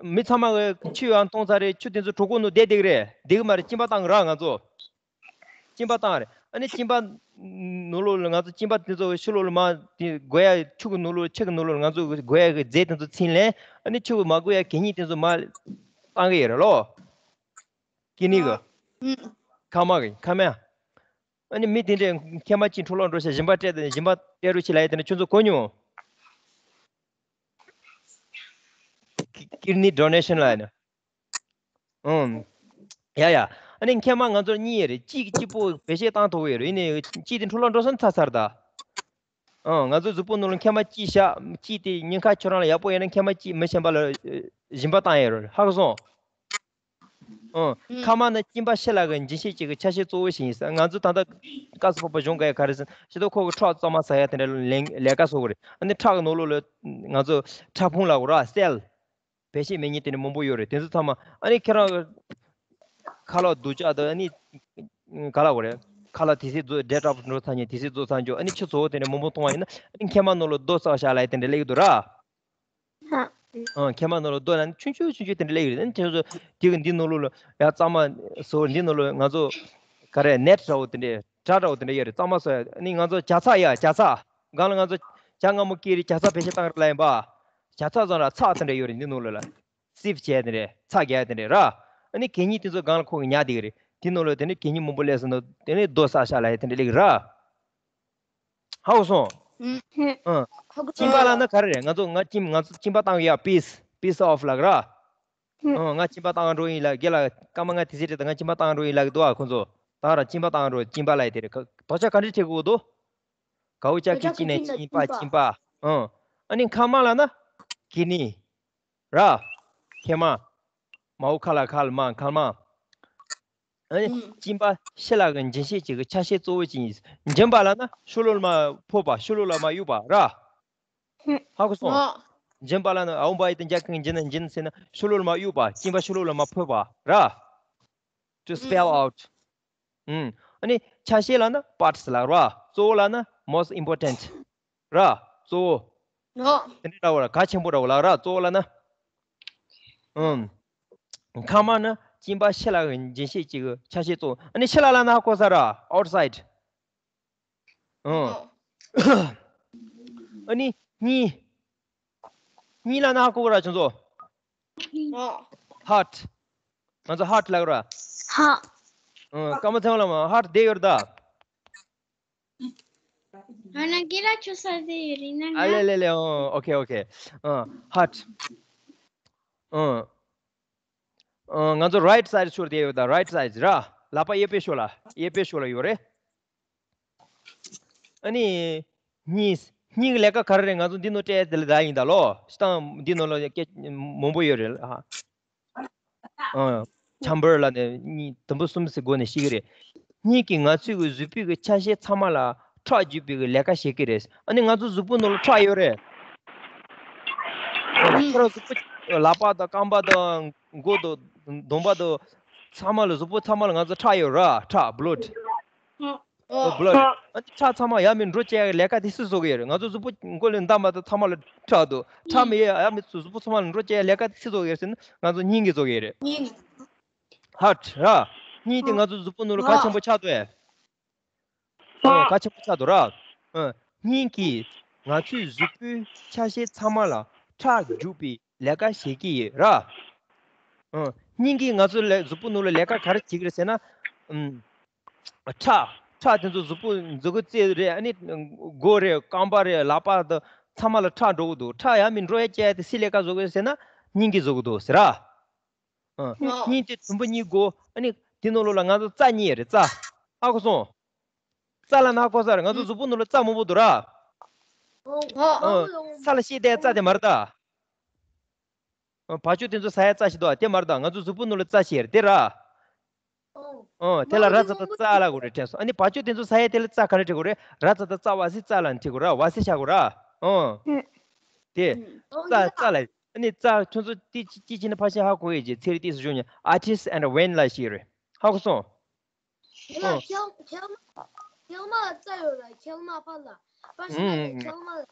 མི་ཚང་མ་གི་ཆུ་ཡང་བཏུང་ཚར་རེད། ཆུ་དེ་ཚོ་གྲོད་ཁོག་ནང་བསྡད་བསྡད་ཀྱི་རེད། བསྡད་ཀྱི་མ་རེད། གཅིན་པ་བཏང་གི་ར་ང་ཚོ། གཅིན་པ་བཏང་རེད། ཨ་ནི་གཅིན་པ་ནང་ལོགས་ལ་ང་ཚོ་གཅིན་པ་དེ་ཚོ་ཕྱི་ལོགས་ལ་མར་དེ་དགོས་ཡག་ཆུ་གི་ནང་ལོགས། ཆུ་གི་ནང་ལོགས་ལ་ང་ཚོ་དགོས་ཡག་གི་རྫས་དེ་ཚོ་ཚིགས་ལེན། ཨ་ནི་ཆུ་གི་མ་དགོས་ཡག་གད་སྙིགས་དེ་ཚོ་མར་བཏང་གི་ཡོད་རེད་ལོ། ཀིཌ་ནི་གི། མཁལ་མ་གི། མཁལ་མ། ཨ་ནི་མི་དེ་འདྲས་མཁལ་མ་གཅིག་འཕྲོ་བརླག་འགྲོ་ཤག་གཞན་པ་སྤྲད་དེ། གཞན་པ་སྤྲད་རོགས་བྱེད་ལབ་ཡག་དེ་འདྲ་ཁྱོད་ཚོ་གོ་མྱོང་། Kidney donation ལབ་ཡག་ནི། ཨང་། ཡ་ཡ། ཨ་ནི་མཁལ་མ་ང་ཚོར་གཉིས་ཡོད་རེད། གཅིག་གཅིག་པོ་བེད་སྤྱོད་བཏང་ཐུབ་ཀྱི་ཡོད་རེད། ཡིན་ནའི་གཅིག་དེ་འཕྲོ་བརླག་འགྲོ་སོང་ན་ཚར་ཚར་ད། ཨང་། ང་ཚོའི་གཟུགས་པོ་ནང་ལ་མཁལ་མ་གཅིག་བཞག་གཅིག་དེ་ཉེན་ཁ་ཁྱོད་རང་ལ་ཡག་པོ་ཡོད་ན་མཁལ་མ་གཅིག་མི་གཞན་པ་ལ་ཨ་སྦྱིན་པ་བཏང་ཡོད་རེད། ཧ་གོ་སོང་། ཨང་། མཁལ་མ་ནི་གཅིན་པ་ཕྱི་ལ་གི་འབྱིན་ཤེས་ཅིག་གི་ཆ་ཤས་གཙོ་བོ་ཞིག་ཡིན་ཟེར། ང་ཚོ་ད་ལྟ་སྐབས་སུ་བབ་པ་གཞུང་ག་ཡ་ག་རེ་ཟེར་ན། ཕྱི་ཐོག་ཁོག་གི་ཁྲག་གཙང་མ་ཟ་ཡ་དེ་འདྲ་ལས་ལས་ཀ་བཟོ་གི་རེད། ཨ་ནི་ཁྲག་གི་ནང་ལོགས་ལ་ང་ཚོ་ཕྲ་ཕུང་ལབ་དགོས་ར། སེལ། བེད་སྤྱོད་མེད་མཁན་དེ་འདྲ་མང་པོ་ཡོད་རེད། དེ་ཚོ་ཚང་མ་ཨ་ནི་ཁྱེད་རང་ཁ་ལག་སྡུག་ཅག་དང་། ཨ་ནི་ག་ལབ་དགོས་རེད། ཁ་ལག་དུས་ཚོད་རྫོགས། ཌེ་ཊ་འགྲོ་ཚར་ཉིན་དུས་ཚོད་རྫོགས་ཚར་འཇོག་ཨ་ནི་ཆུ་ཚོད་དེ་འདྲ་མང་པོ་འཐུང་བ་ཡིན་ན། ཨ་ནི་མཁལ་མ་ནང་ལ་རྡོ་བཙུགས་བཞག་ལབ་ཡ་དེ་འདྲ་སླེབས་ཀྱི་འདུག་ར། ཨ། མཁལ་མ་ནང་ལ་རྡོ་ལབ་ན་ཆུང་ཆུང་ཆུང་ཆུང་དེ་འདྲ་སླེབས་ཀྱི་རེད། ཨ་ནི་དེ་ཚོ་དེ་གི་འདི་ནང་ལོགས་ལ་ཡ་གཙང་མ་བཟོ། འདི་ནང་ལོགས་ང་ཚོ་ག་རེ་ནེཊ་འདྲ་བོ་དེ་འདྲ། དགྲ་འདྲ་བོ་དེ་འདྲ་ཡོད་རེད། གཙང་མ་བཟོ་ཡ། ཨ་ནི་ང་ཚོ་ཇ་ཚགས་ཡ། ཇ་ཚགས། སྒང་ལ་ང་ཚོ་ཇ་མངར་མོ་སྐྱེས་རེད། ཇ་ཚགས་བེད་སྤྱོད་བཏང་རེད་ལབ་ཡིན་པ། ཇ་ཚགས་བཟོ་ར་ཚགས་དེ་འདྲ་ཡོད་རེད། འདི་ནང་ལོགས་ལ་སིབ་བྱས་དེ་འདྲ། ཚགས་རྒྱག་དེ་འདྲ་ར། ཨ་ནི་གད་སྙིགས་དེ་ཚོ་སྒང་ལ་ཁོ་གིས་ཉར་བསྡད་ཀྱི་རེད། འདི་ནང་ལོགས་དེ་ནས་གད་སྙིགས་མང་པོ་སླེབས་སོང་ན་དེ་ནས་རྡོ་བཙུགས་བཞག་ལབ་ཡ་དེ་འདྲ་སླེབས་ཀྱི་ར། ཧ་གོ་སོང་། ཨང་། གཅིན་པ་ལབ་ན་ག་རེ་རེད། ང་ཚོ་ང་གཅིན་ང་ཚོ་གཅིན་པ་བཏང་གི་ཡ། པིས། པིས་ཨོཕ་ལབ་ཀྱི་ར། ཨང་། ང་གཅིན་པ་བཏང་འགྲོ་ཡིན་ལབ། རྒན་ལགས་སྐར་མ་ལྔ་དུས་ཚོད་སྤྲད་དང་། ང་གཅིན་པ་བཏང་འགྲོ་ཡིན་ལབ་ཀྱི་འདུག་ཨ། ཁོང་ཚོ་ད་ར་གཅིན་པ་བཏང་འགྲོ། གཅིན་པ་ལབ་ཡ་དེ་རེད། ཁ་དོག་ཆ་ག་འདྲ་བྲིས་དགོས་འདུག་གའུ་ཅ་གི་ཅི་ན་གཅིན་པ། གཅིན་པ། ཨང་། ཨ་ནི་མཁལ་མ་ལབ་ན་ཀིཌ་ནི་ར། མཁལ་མ། མའོ་ཁ་ལ་མཁལ་མ། མཁལ་མ། ཨ་ནི་ཨུམ། གཅིན་པ་ཕྱི་ལ་གི་འབྱིན་ཤེས་ཅིག་གི་ཆ་ཤས་གཙོ་བོ་ཅིག་ཡིན། འབྱིན་པ་ལབ་ན་ཕྱི་ལོགས་ལ་མར་ཕོབ་པ། ཕྱི་ལོགས་ལ་མར་གཡུག་པ་ར། ཧུམ། ཧ་གོ་སོང་། ཨོ། འབྱིན་པ་ལབ་ན་ཨའོ་བ་ཡི་དེ་འཇག་ཁང་འབྱིན་ན་འབྱིན་ཟེར་ན་ཕྱི་ལོགས་ལ་མར་གཡུག་པ། གཅིན་པ་ཕྱི་ལོགས་ལ་མར་ཕོབ་པ་ར། To spell ཨུམ། out. ཨུམ། ཨ་ནི་ཆ་ཤས་ལབ་ན་parts ལབ་ར། གཙོ་བོ་ལབ་ན་most important ར། གཙོ་བོ། ཨོ། དེ་འདྲ་འདྲ་བོ་ར། གལ་ཆེན་པོ་འདྲ་བོ་ལབ་ར། གཙོ་བོ་ལབ་ན། ཨུམ། མཁལ་མ་ནི་གཅིན་པ་ཕྱི་ལ་འབྱིན་ཤེས་ཀྱི་ཆ་ཤས་གཙོ་བོ། ཨ་ནི་ཕྱི་ལ་ལབ་ན་ཧ་གོ་ས་ར། outside། ཨོ། ཨ་ནི་སྙིང་། སྙིང་ལབ་ན་ཧ་གོ་གི་ར་ཁྱོད་ཚོ། ཨོ། heart། ང་ཚོ་heart ལབ་གི་ར། ཧ། ཨོ། ཀརྨ་ཚེ་དབང་ལགས་མ་heart བསྡད་ཡོད་རེད་ད། ང་ན་སྐད་ལ་ཆུ་ས་དེ་ཡོད་རེད་ན་ཨ་ལེ་ལེ་ལེ། ཨོ། okay okay། ཨོ། heart། ཨོ། ཨོ། ང་ཚོ་right side ཕྱོགས་དེ་ཡོད་ད། right side ར། ལག་པ་གཡས་པའི་ཕྱོགས་ལ། གཡས་པའི་ཕྱོགས་ལ་ཡོད་རེད། ཨ་ནི། སྙིང་། སྙིང་གི་ལས་ཀ་ག་རེ་རེད། ང་ཚོ་འདི་ནང་སྤྲད་དེ་ལ་ད་ཡིན་ད་ལོ། སྟངས་འདི་ནང་ལ་སྐད་མང་པོ་ཡོད་རེད་ཨ། ཨ། chamber ལབ་ནས་གཉིས་དུམ་བུ་གསུམ་ཟེར་སྒོ་ནས་ཤེས་ཀྱི་རེད། སྙིང་གིས་ང་ཚོའི་གི་གཟུགས་པོའི་གི་ཆ་ཤས་ཚང་མ་ལ་ཁྲག་རྒྱུག་པའི་གི་ལས་ཀ་བྱེད་ཀྱི་རེད། ཨ་ནི་ང་ཚོ་གཟུགས་པོ་ནང་ལ་ཁྲག་ཡོད་རེད། ཁོ་རང་གཟུགས་པོ་ལག་པ་དང་རྐང་པ་དང་མགོ་དང་གདོང་པ་དང་ཚང་མ་ལ། གཟུགས་པོ་ཚང་མ་ལ་ང་ཚོ་ཁྲག་ཡོད་ར། ཁྲག་blood། ཨོ། blood། ཨ་ནི་ཁྲག་ཚང་མ་ཡར་མར་འགྲོ་བྱེད་ཡག་ལས་ཀ་དེ་སུས་བཟོ་གི་ཡོད་རེད། ང་ཚོ་གཟུགས་པོ་མགོ་ལས་འདབ་མ་དང་ཚང་མ་ལ་ཁྲག་འདུག་ཁྲག་མི་ཡོད་ཡར་མར་གཟུགས་པོ་ཚང་མ་ལ་འགྲོ་བྱེད་ཡག་ལས་ཀ་དེ་སུས་བཟོ་གི་ཡོད་རེད་ཟེར་ན་ང་ཚོ་སྙིང་གིས་བཟོ་གི་ཡོད་རེད། སྙིང་། heart ར། སྙིང་དེ་ང་ཚོ་གཟུགས་པོ་ནང་ལ་གལ་ཆེན་པོ་ཆགས་འདུག་ཨེ། ཨོ། གལ་ཆེན་པོ་ཆགས་འདུག་ར། ཨ། སྙིང་གིས་ང་ཚོའི་གཟུགས་པོའི་ཆ་ཤས་ཚང་མ་ལ་ཁྲག་རྒྱུག་པའི་ལས་ཀ་བྱེད་ཀྱི་ཡོད་ར། ཨ། སྙིང་གིས་ང་ཚོ་ལ་གཟུགས་པོ་ནང་ལ་ལས་ཀ་ག་རེ་བྱེད་ཀྱི་རེད་ཟེར་ན། ཨམ། ཁྲག་ཁྲག་དེ་ཚོ་གཟུགས་པོ་མཛུ་གུ་རྩེ་རེད། ཨ་ནི་མགོ་རེད། རྐང་པ་རེད། ལག་པ་དང་ཚང་མ་ལ་ཁྲག་འགྲོ་གི་འདུག་ཁྲག་ཡར་མར་འགྲོ་ཡག་བྱེད་ཡག་དེ་སུས་ལས་ཀ་བཟོ་གི་ཡོད་ཟེར་ན་སྙིང་གིས་བཟོ་གི་འདུག་ཟེར་ར། ཨ། ཨོ། སྙིང་དེ་དུམ་བུ་གཉིས་དགོས། ཨ་ནི་དེ་ནང་ལོགས་ལ་ང་ཚོ་རྩ་གཉིས་ཡོད་རེད། རྩ། ཧ་གོ་སོང་། རྩ་ལབ་ན་ཧ་གོ་ས་རེད། ང་ཚོ་གཟུགས་པོ་ནང་ལ་རྩ་མང་པོ་འདུག་ར། ཨོ། ཨ། ས་ལ་བཤལ་བསྡད་ཡག་རྩ་དེ་མ་རེད་ད། ཨ། བ་ཕྱུགས་དེ་ཚོ་ཟ་ཡག་རྩ་ཞིག་འདུག་ཨ། དེ་མ་རེད་ད། ང་ཚོ་གཟུགས་པོ་ནང་ལ་རྩ་ཞིག་ཡོད་རེད་དེ་ར། ཨོ། དེ་ལ་ར་ཙ་དང་ཙ་ལབ་དགོས་རེད་དྲན་སོང་། ཨ་ནི་བ་ཕྱུགས་དེ་ཚོ་ཟ་ཡག་དེ་ལ་རྩ་ག་རེ་བྲི་དགོས་རེད། ར་ཙ་དང་ཙ་བ་སི་ཙ་ལབ་ནས་བྲི་དགོས་ར། བ་སི་བྱ་དགོས་ར། ཨོ། དེ། ཨོ། ཙ་ཙ་ལབ། ཨ་ནི་རྩ་ཁྱོད་ཚོ་ཏི་ཅི་ཅི་ཅི་ནི་ཕ་ཤན་ཧ་གོ་ཡོད་ཀྱི་ཚེ་རིང་ཏིས་སུ་བྱུང་ཉིན་arteries and vein ལ་ཞིག་རེད། ཧ་གོ་སོང་། དེ་ལ་ཨོ། ཁེལ་ཁེལ་མ་ཁེལ་མ་ལ་རྩ་ཡོད་ལ་ཁེལ་མ་ཕ་ལ་པ་ཤན་ཨུམ། ཁེལ་མ་ལ་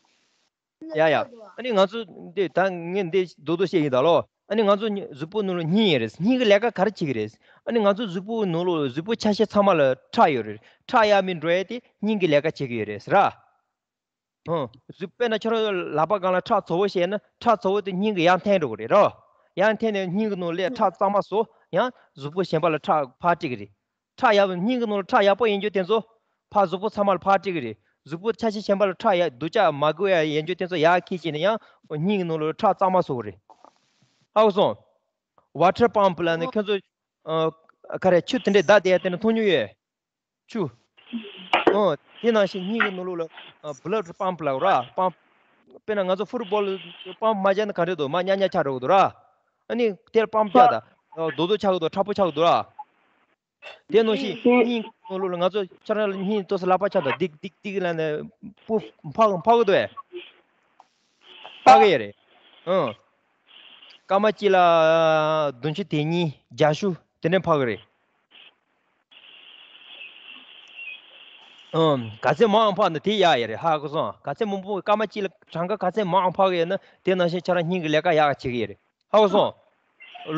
ཡ་ཡ། རྩ་འདུག་ཨ་ནི་ང་ཚོ་འདི་ད་ངས་འདི་རྡོག་རྡོག་བཤད་ཡིན་ད་ལོ། ཨ་ནི་ང་ཚོ་གཟུགས་པོ་ནང་ལ་སྙིང་ཡོད་རེད། སྙིང་གི་ལས་ཀ་ག་རེ་བྱེད་ཀྱི་རེད། ཨ་ནི་ང་ཚོ་གཟུགས་པོ་ནང་ལ་གཟུགས་པོ་ཆ་ཤས་ཚང་མ་ལ་ཁྲག་ཡོད་རེད། ཁྲག་ཡར་མར་འགྲོ་ཡག་དེ་སྙིང་གི་ལས་ཀ་བྱེད་ཀྱི་ཡོད་རེད་ཟེར་ར། ཨོ། གཟུགས་དཔེར་ན་ཁྱོད་རང་ལག་པ་སྒང་ལ་ཁྲག་ཚ་བོ་བཤད་ན་ཁྲག་ཚ་བོ་དེ་སྙིང་གི་ཡར་འཐེན་འགྲོ་གི་རེད་རོ། ཡར་འཐེན་ནས་སྙིང་གི་ནང་ལས་ཁྲག་གཙང་མ་བཟོ། ཡང་གཟུགས་པོ་གཞན་པ་ལ་ཁྲག་ཕར་སྤྲད་ཀྱི་རེད། ཁྲག་ཡག་སྙིང་གི་ནང་ལ་ཁྲག་ཡག་པོ་ཡིན་རྒྱུ་དེ་ཚོ་ཕར་གཟུགས་པོ་ཚང་མ་ལ་ཕར་སྤྲད་ཀྱི་རེད། གཟུགས་པོ་ཆ་ཤས་གཞན་པ་ལ་ཁྲག་ཡག་སྡུག་ཅག་མ་དགོས་ཡག་ཡིན་རྒྱུ་དེ་ཚོ་ཡར་འཁྱེར་བྱས་ནས་ཡང་སྙིང་གི་ནང་ལ་ཁྲག་གཙང་མ་བཟོ་གི་རེད། ཧ་གོ་སོང་། water pump ལབ་ནས་ཁྱོད་ཚོ་ཨ་ག་རེ་ཆུ་དེ་འདྲའི་བརྡབས་བསྡད་ཡག་དེ་འདྲ་མཐོང་མྱོང་ཡོད། ཆུ། ཨོ། དེ་ནང་བཞིན་སྙིང་གི་ནང་ལོགས་ལ་ཨ་blood pump ལབ་ར། pump། དཔེར་ན་ང་ཚོ་ཕུཊ་བོལ་པམ་མ་བརྒྱབ་ན་ག་འདྲ་འདུག་མར་ཉག་ཉག་ཆགས་འགྲོ་གི་འདུག་ར། ཨ་ནི་དེར་པམ་བརྒྱབ་ད། ཨ་རྡོག་རྡོག་ཆགས་ཀྱི་འདུག་མཁྲེགས་པོ་ཆགས་ཀྱི་འདུག་ར། དེ་ནང་བཞིན་སྙིང་གི་ནང་ལོགས་ལ་ང་ཚོ་ཁྱེད་རང་ལ་སྙིང་ཏོག་ཙམ་ལག་པ་འཆང་དང་ཏིག་ཏིག་ཏིག་ལབ་ནས་སྤུ་འཕག་འཕག་གི་འདུག་གས། འཕག་གི་ཡོད་རེད། ཨང་། སྐར་མ་གཅིག་ལ་བདུན་ཅུ་དོན་གཉིས་བརྒྱད་ཅུ་དེ་འདྲ་འཕག་གི་རེད། ཨང་། ག་ཚད་མང་འཕག་ན་དེ་ཡག་ཡོད་རེད། ཧ་གོ་སོང་། ག་ཚད་མང་པོ་སྐར་མ་གཅིག་ལ་གྲངས་ཀ་ག་ཚད་མང་འཕག་གི་ཡོད་ན་དེ་ནང་བཞིན་ཁྱེད་རང་སྙིང་གི་ལས་ཀ་ཡག་བྱེད་ཀྱི་ཡོད་རེད། ཧ་གོ་སོང་།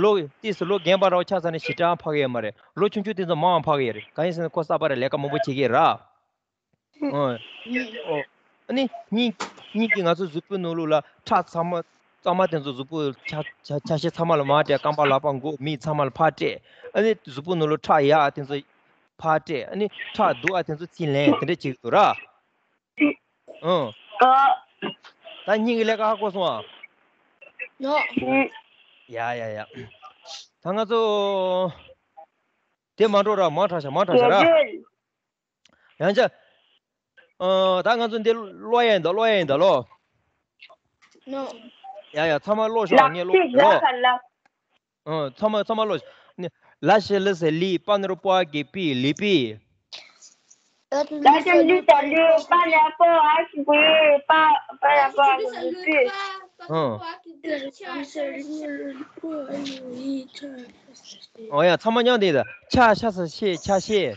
ལོ་ཏིས་ལོ་རྒན་པ་འདྲ་བོ་ཆགས་ཚར་ནས་ཞེ་དྲག་འཕག་གི་ཡོད་མ་རེད། ལོ་ཆུང་ཆུང་དེ་ཚོ་མང་འཕག་གི་ཡོད་རེད། གང་ཡིན་ཟེར་ན་ཁོ་གསར་པ་རེད། ལས་ཀ་མང་པོ་བྱེད་ཀྱི་ཡོད་ར། ཨོ། ཨོ། ཨ་ནི་སྙིང་སྙིང་གིས་ང་ཚོ་གཟུགས་པོའི་ནང་ལོགས་ལ་ཁྲག་ཚང་མ་གཙང་མ་དེ་ཚོ་གཟུགས་པོའི་ཆ་ཆ་ཆ་ཤས་ཚང་མ་ལ་མར་སྤྲད། རྐང་པ་ལག་པ་མགོ་མིག་ཚང་མ་ལ་ཕར་སྤྲད། ཨ་ནི་གཟུགས་པོའི་ནང་ལོགས་ཁྲག་ཡག་དེ་ཚོ་ཕར་སྤྲད། ཨ་ནི་ཁྲག་སྡུག་ཨ་དེ་ཚོ་ཕྱིར་ལེན་དེ་འདྲ་བྱེད་ཀྱི་འདུག་ར། ཨོ། ད་སྙིང་གི་ལས་ཀ་ཧ་གོ་སོང་ཨ། ཡ་ཡ་ཡ། ད་ང་ཚོ་དེ་མ་འགྲོ་ར། མང་དྲགས་ཤག་མང་དྲགས་ཤག་ར། ཡང་ཅི། ཨ། ད་ང་ཚོ་འདི་ཀློག་ཡ་ཡིན་ད། ཀློག་ཡ་ཡིན་ད་ལོ། ཡ་ཡ། ཚང་མ་ཀློག་ཤོག་ངས་ཀློག་ཡ་ལོ། ཨ། ཚང་མ་ཚང་མ་ཀློག་ཤོག་ནི། ལ་ཞབས་ལ་ས་ལི། པ་ན་རོ་པོ་ཨ་གི་པི། ལི་པི། ལ་ཞབས་ལ་ས་ལི། པ་ན་རོ་པོ་ཨ་གི་པི། པ། པ་ན་རོ་པོ་ཨ་གི་པི། ཨ། ཨོ་ཡ། ཚང་མ་མཉམ་དུ་ཡིན་ད། ཆ་ཤ་ས་ཤེ། ཆ་ཤེ།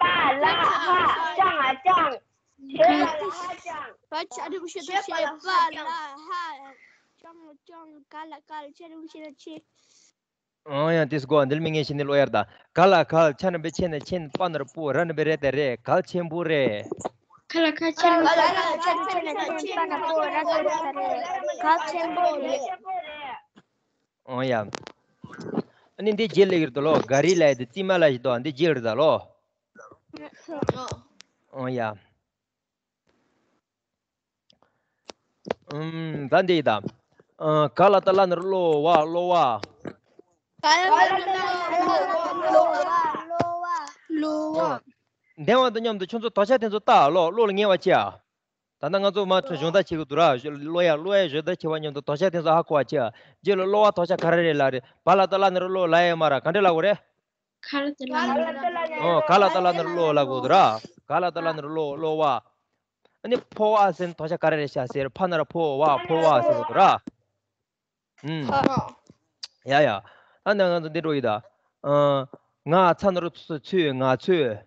པ་ལ་ཧ་ཅང་ཨ་ཅང་། བྱེད་པ་ལ་ཧ་ཅང་། བ་ཆ་རུ་ཤེ་དོ་བྱེད་པ་ལ་ཧ་ཅང་ཅང་ག་ལ་གལ་ཆ་རུ་ཤེ་དོ་ཆེ། ཨང་ཡང་དེ་སྒོ་འདིར་མི་ངེས་ཤེས་ནི་ལོ་ཡར་ད། ག་ལ་གལ་ཆ་ན་བེ་ཆེ་ན་ཆེན་པ་ན་རུ་པོ་ར་ན་བེ་རེ་ད་རེ་གལ་ཆེན་པོ་རེད། ཁ་ལ་ཁ་ཆེན་པོ་རེད། ཁ་ལ་ཁ་ཆེན་པོ་རེད། ཁ་ལ་ཁ་ཆེན་པོ་རེད། གལ་ཆེན་པོ་རེད། ཨོ་ཡ། ཨ་ནི་འདི་རྗེས་ལེགས་རེད་ལོ། ག་རི་ལ་ཡི་དེ་རྩིས་མ་ལ་ཞིག་དོ་འདི་རྗེས་རེད་ད་ལོ། ཨོ་ཡ། ཨུམ། ད་འདི་ཡི་ད། ཨ། ག་ལ་ཏ་ལ་ན་རོ་ལོ་བ་གློ་བ། ག་ལ་ཏ་ལ་ན་རོ་ལོ་བ་གློ་བ། གློ་བ། འདས་པ་དང་མཉམ་དུ་ཁྱོད་ཚོ་དོ་ཆ་དེ་ཚོ་ལྟ་ལོ། བློ་ལ་ངེས་པ་ཅི་ཨ། ད་ལྟ་ང་ཚོ་མ་གཞོན་བདག་བྱེད་ཀྱི་འདུག་ར། གློ་ཡ་གློ་ཡ་གཞོན་བདག་བྱེད་པ་མཉམ་དུ་དོ་ཆ་དེ་ཚོ་ཧ་གོ་བ་ཅི་ཨ། རྗེས་ལ་གློ་བ་དོ་ཆ་ག་རེ་རེད་ལ་རེད། བ་ལ་ཏ་ལ་ན་རོ་ལོ་ལ་ཡ་མ་ར་ག་འདྲ་ལ་གོ་རེད། ག་ལ་ཏ་ལ་ན་རོ། ཨོ་ག་ལ་ཏ་ལ་ན་རོ་ལོ་ལ་གོ་འདུག་ར། ག་ལ་ཏ་ལ་ན་རོ་ལོ་གློ་བ། ཨ་ནི་ཕོ་བ་ཟེར་ན་དོ་ཆ་ག་རེ་རེད་ཤག་ཟེར། ཕ་ན་ར་ཕོ་བ་ཕོ་བ་ཟེར་གོ་འདུག་ར། ཨུམ། ཡ་ཡ། ད་ནི་ང་ཚོ་འདི་འགྲོ་ཡི་ད། ཨ། ང་ཚ་ན་རོ་ཚོ་ཚོས་ང་ཚོས།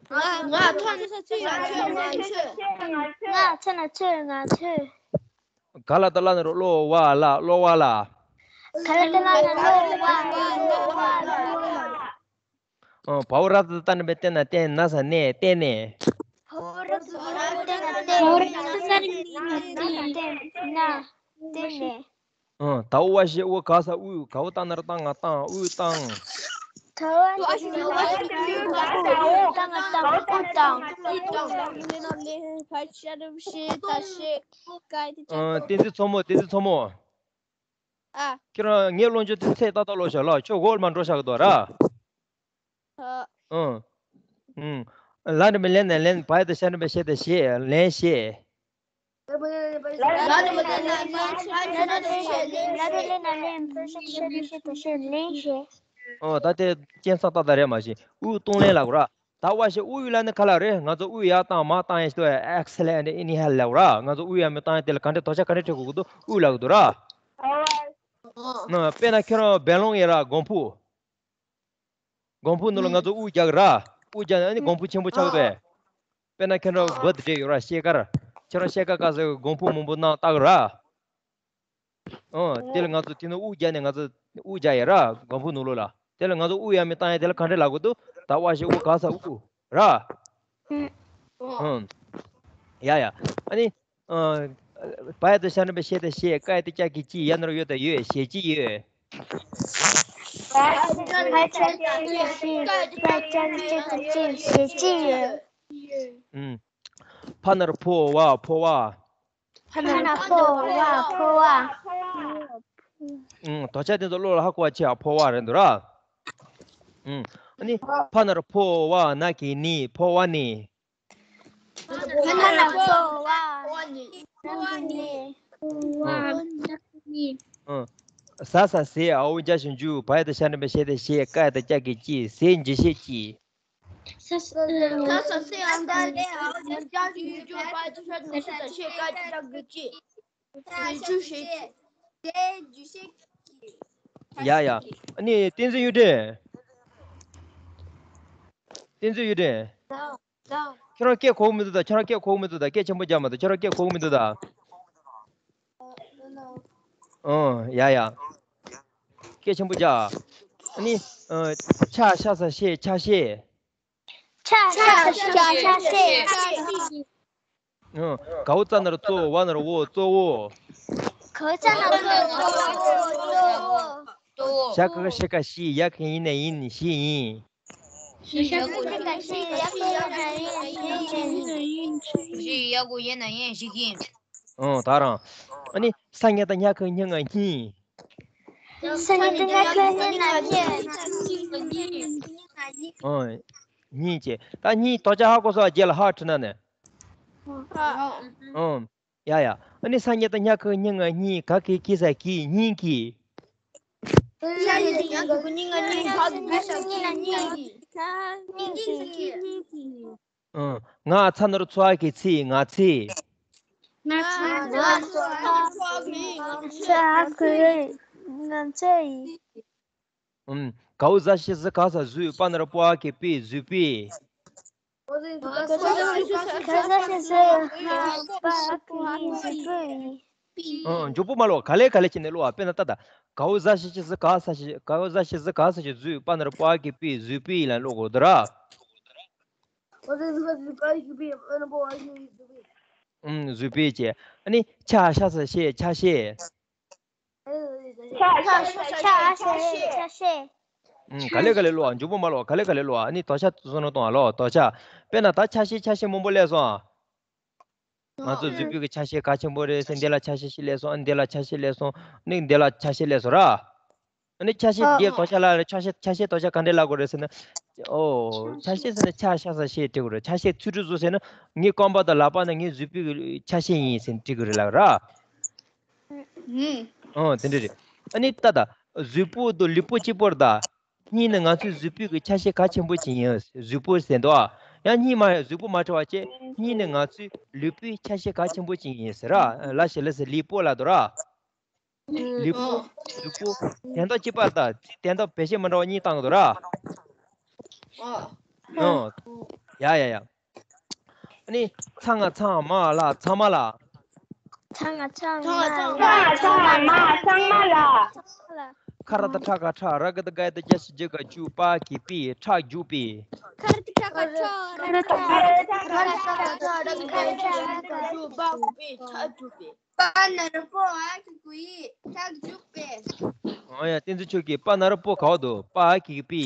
ང་ཚ་ན་ཚོས་ང་ཚོས། ང་ཚ་ན་ཚོས་ང་ཚོས། ག་ལ་ཏ་ལ་ན་རོ་གློ་བ་ལ་གློ་བ་ལ། ག་ལ་ཏ་ལ་ན་རོ་གློ་བ་ལ་གློ་བ་ལ། ཨ། བ་འོག་ར་ཏ་ཏ་ན་བེ་ཏེ་ན་བརྟེན། ན་ས་ནས་བརྟེན་ནས། བ་འོག་ར་ཏ་ཏ་ན་བེ་ཏེ་ན་བརྟེན། ན་ས་ནས་བརྟེན་ནས། ན་བརྟེན་ནས། ཨ། ད་འོག་བ་ཞེས་འོ་ག་ས་དབུས། ག་འོག་ཏ་ན་རོ་བཏང་ང་བཏང་དབུས་བཏང་། ཐ་ཝན་ཨ་ཤི་ནི་ཝ་ཤི་ནི་ཀ་ཏང་ཀུ་ཏང་ཀུ་ཏང་ཀུ་ཏང་། ཨ། བསྟན་འཛིན་མཚོ་མོ། བསྟན་འཛིན་མཚོ་མོ། ཨ། ཁྱེད་རང་ངའི་བློ་འཇུག་དེ་ཚད་ཏག་ཏག་ལོ་བྱ་ལ་ཁྱོད་འོག་མ་འགྲོ་བཞག་གི་འདུག་ར། ཨ། ཨང་། ཨང་། ལ་འདྲ་མི་ལེན་ན་ལེན། བ་ཡ་དང་ཤ་འདྲ་མི་ཤེས་དང་ཤེས་ལེན་ཤེས། ལ་འདྲ་མི་ལེན་ན་ལེན། ལ་འདྲ་ལེན་ན་ལེན། བ་ཡ་དང་ཤ་འདྲ་མི་ཤེས་དང་ཤེས་ལེན་ཤེས། ཨོ་ད་དེ་སྐྱེན་སང་ཏག་ཏག་རེད་མ་གཞི་དབུགས་གཏོང་ལེན་ལབ་ར། ད་བ་ཤེས་དབུགས་ཡུལ་ལ་ནི་ཁ་ལག་རེད། ང་ཚོ་དབུགས་ཡར་བཏང་མར་བཏང་ཡས་ཤིག་ཏུ་exhale and inhale ལབ་ར། ང་ཚོ་དབུགས་ཡར་མི་བཏང་ཡས་དེ་ལ་ག་འདྲས་དོ་ཆ་ག་འདྲས་སྤྲད་དགོས་ཀྱི་འདུག་དབུགས་ལབ་ཀྱི་འདུག་ར། ཨ། དཔེར་ན་ཁྱོད་རང་བན་ལོང་ཡིན་ར། སྒོམ་ཕུག་སྒོམ་ཕུག་ནང་ལ་ང་ཚོ་དབུགས་རྒྱག་གི་ར། དབུགས་རྒྱག་ནས་ཨ་ནི་སྒོམ་ཕུག་ཆེན་པོ་ཆགས་པས། དཔེར་ན་ཁྱོད་རང་བུད་འདྲེ་ཡོད་ར་ཤེལ་དཀར། ཁྱོད་རང་ཤེལ་དཀར་སྐབས་སུ་སྒོམ་ཕུག་མང་པོ་ནང་བཏགས་གི་ར། ཨོ་དེ་ལ་ང་ཚོ་དེ་ནི་དབུགས་རྒྱག་ནས་ང་ཚོ་དབུགས་རྒྱག་ཡས་ར་སྒོམ་ཕུག་ནང་ལོགས་ལ། དེ་ལ་ང་ཚོ་དབུགས་ཡར་མི་བཏང་ཡས་དེ་ལ་ག་འདྲས་ལབ་དགོས་འདུག་ད་བ་ཤེས་དབུགས་ག་ས་དབུགས་ར། ཨང་། ཡ་ཡ། ཨ་ནི། བ་ཡ་དང་ཤ་འདྲ་མི་ཤེས་དང་ཤེས། ཀ་ཡ་དང་ཀྱ་གི་ཀྱི། ཡ་ན་རོ་ཡོ་དང་ཡོད། ཞེས་ཅི་ཡོད། བ་ཡ་དང་ཀྱ་གི་ཀྱི། ཀ་ཡ་དང་ཀྱ་གི་ཀྱི། ཞེས་ཅི་ཡོད། ཨང་། ཕ་ན་རོ་ཕོ་བ་ཕོ་བ། ཕ་ན་རོ་ཕོ་བ་ཕོ་བ། ཨང་། དོ་ཆ་དེ་ཚོ་བློ་ལ་ཧ་གོ་བ་བྱེད་ཨ། ཕོ་བ་རེད་འདུག་ར། ཨང་། ཨ་ནི་ཕ་ན་རོ་ཕོ་བ་ན་གི་ནི། ཕོ་བ་ནི། ཕ་ན་རོ་ཕོ་བ་ན་གི་ནི། ཕོ་བ་ན་གི་ནི། ཨང་། ཟ་ས་ཟས། འ་འོག་འཇའ་ཞབས་ཀྱུ་འཇུ། བ་ཡ་དང་ཤ་འདྲ་མི་ཤེས་དང་ཤེས། ཀ་ཡ་དང་ཀྱ་གི་ཀྱི། ཟས་འཇུ་ཤེས་ཀྱི། ཟ་ས་ཟས། འ་འོག་འཇའ་ཞབས་ཀྱུ་འཇུ། བ་ཡ་དང་ཤ་འདྲ་མི་ཤེས་དང་ཤེས། ཀ་ཡ་དང་ཀྱ་གི་ཀྱི། ཟས་འཇུ་ཤེས་ཀྱི། ཡ་ཡ། ཨ་ནི་བསྟན་འཛིན་གཡུ་སྒྲོན། བསྟན་འཛིན་གཡུ་སྒྲོན། ཁྱོད་རང་སྐད་གོ་གི་མི་འདུག་ད། ཁྱོད་རང་སྐད་གོ་གི་མི་འདུག་ད། སྐད་ཆེན་པོ་རྒྱག་མ་འདུག་ཁྱོད་རང་སྐད་གོ་གི་མི་འདུག་ད། ཨོ་ཡ་ཡ། སྐད་ཆེན་པོ་རྒྱག་ཨ་ནི། ཨ། ཆ་ཤ་ས་ཤེས། ཆ་ཤས། ཆ་ཤ་ཤ་ཤ་ཤེས། ཆ་ཤས། ཨ། གའོ་ཙ་ན་རོ་གཙོ། ཝ་ན་རོ་ཝོ། གཙོ་བོ། གའོ་ཙ་ན་རོ་གཙོ། ཝ་ན་རོ་ཝོ། གཙོ་བོ། ཞ་ག་ག་ཤི་ཀ་ཤིས། ཡ་ག་ག་ཡི་ན་ཡིན། ཞིས་ཡིན། ཞ་ག་ག་ཤི་ཀ་ཤིས། ཡ་ག་ག་ཡི་ན་ཡིན། ཞིས་ཡིན། ཞིས། ཡ་ག་ག་ཡི་ན་ཡིན། ཞིས་ཡིན། ཨོ་ད་རང་། ཨ་ནི་ས་ཉ་བཏགས་ཉ་གི་ཉ་ང་སྙིང་། ས་ཉ་བཏགས་ཉ་གི་ཉ་ང་སྙིང་། ཨོ། སྙིང་བྱས། ད་སྙིང་དོ་ཆ་ཧ་གོ་སོང་། རྗེས་ལ་ཧ་ཁྲིད་ན་ནི། ཨོ། ཡ་ཡ། ཨ་ནི་ས་ཉ་བཏགས་ཉ་གི་ཉ་ང་སྙིང་། ག་གི་གི་ས་གིས། སྙིང་གིས། ས་ཉ་བཏགས་ཉ་གི་ཉ་ང་སྙིང་། ག་གི་གི་ས་གིས། སྙིང་གིས། ཨང་། ང་ཚ་ན་རོ་ཚོ་འ་གི་ཚིས། ང་ཚིས། ང་ཚ་ན་རོ་ཚོ་འ་གི་ཚིས། ང་ཚོ་ཨ་ཁུ་ཡིན། ང་ཚོ་ཡིན། ཨང་། གའོ་ཛ་ཞབས་ཀྱུ་གཟུ། ག་ས་གཟུགས། པ་ན་རོ་པོ་འ་གི་པི། གཟུགས་པོས། གའོ་ཛ་ཞབས་ཀྱུ་གཟུ། ག་ས་གཟུགས། པ་ཨ་ཁུ་ཡིན། གཟུགས་པོས། ཨང་། མགྱོགས་པོ་མ་ཀློག་ག་ལེ་ག་ལེ་བྱས་ནས་ཀློག་ཨ། དཔེར་ན་ད་ལྟ། གའོ་ཛ་ཞབས་ཀྱུ་གཟུ། ག་ས་ཞབས། གའོ་ཛ་ཞབས་ཀྱུ་གཟུ། ག་ས་ཞབས་ཀྱུ་གཟུགས། པ་ན་རོ་པོ་འ་གི་པི། གཟུགས་པོས་ལབ་ཀློག་དགོས་འདུག་ར། ཨང་། གཟུགས་པོས་བྱས། ཨ་ནི་ཆ་ཤ་ས་ཤས། ཆ་ཤས། ཆ་ཤས། ཆ་ཤས། ཨང་། ག་ལེ་ག་ལེ་ཀློག་ཨ། མགྱོགས་པོ་མ་ཀློག་ག་ལེ་ག་ལེ་ཀློག་ཨ། ཨ་ནི་དོ་ཆ་བཟོ་ནོ་གཏོང་ཨ་ལོ། དོ་ཆ། དཔེར་ན་ད་ཆ་ཤས་ཆ་ཤས་མང་པོ་སླེབས་སོང་ཨ། ང་ཚོ་གཟུགས་པོའི་གི་ཆ་ཤས་གལ་ཆེན་པོ་རེད་ཟེར། འདི་ལ་ཆ་ཤས་ཤིག་སླེབས་སོང་། ཨ་ནི་འདི་ལ་ཆ་ཤས་སླེབས་སོང་། ཨ་ནི་འདི་ལ་ཆ་ཤས་སླེབས་སོང་ར། ཨ་ནི་ཆ་ཤས་འདི་དོ་ཆ་ལ་ཆ་ཤས་ཆ་ཤས་དོ་ཆ་ག་འདྲས་ལབ་དགོས་རེད་ཟེར་ན། ཨོ། ཆ་ཤས་ཟེར་ན་ཆ་ཤ་ས་ཤས་འབྲི་དགོས་རེད། ཆ་ཤས་ཚུལ་ཁྲིམས་བཟོ་ཟེར་ན་ངའི་རྐང་པ་དང་ལག་པ་ནི་ངའི་གཟུགས་པོའི་གི་ཆ་ཤས་ཡིན་ཟེར་འབྲི་དགོས་རེད་ལབ་ར། ཨོ་དེ་འདྲས་རེད། ཨ་ནི་ད་ད་གཟུགས་པོ་དང་ལུས་པོ་གཅིག་པོ་རེད་ད། སྙིང་ནི་ང་ཚོའི་གཟུགས་པོའི་གི་ཆ་ཤས་གལ་ཆེན་པོ་ཅིག་ཡིན། གཟུགས་པོ་ཟེར་འདུག་ཨ། ཡང་སྙིང་མ་ཡང་གཟུགས་པོ་མ་བྲལ་བ་བྱས། སྙིང་ནི་ང་ཚོའི་ལུས་པོའི་ཆ་ཤས་གལ་ཆེན་པོ་ཅིག་ཡིན་ཟེར་ར། ལ་ཞིག་ལ་ཟེར་ལུས་པོ་ལ་འདུག་ར། ལུས་པོ། ལུས་པོ། དོན་དག་གཅིག་པ་དང་དོན་དག་བེད་སྤྱོད་མི་འདྲ་བ་གཉིས་བཏང་གི་འདུག་ར། ཨོ། ཡ་ཡ་ཡ། ཨ་ནི་ཚ་ང་ཚང་མ་ལ། ཚང་མ་ལ། ཚ་ང་ཚང་མ་ལ། ཚ་ང་ཚང་མ་ཚང་མ་ལ། ཁ་ར་ཏ་ཁྲ་ག་ཁྲག་ར་ག་ཏ་ག་ཡ་ཏ་གྱ་ཞབས་ཀྱུ་གྱུ་པ་གི་པི། ཁྲག་རྒྱུག་པི། ཁ་ར་ཏ་ཁྲ་ག་ཁྲག་ར་ག་ཏ་ག་ཡ་ཏ་གྱ་ཞབས་ཀྱུ་གྱུ་པ་གི་པི། ཁྲག་རྒྱུག་པི། པ་ན་རོ་པོ་འ་གི་གུ་འི། ཁྲག་རྒྱུག་པི། ཨོ་ཡ། བསྟན་འཛིན་ཆོས་སྐྱིད། པ་ན་རོ་པོ་ག་པར་འདུག་པ་འ་གི་གུ་པི།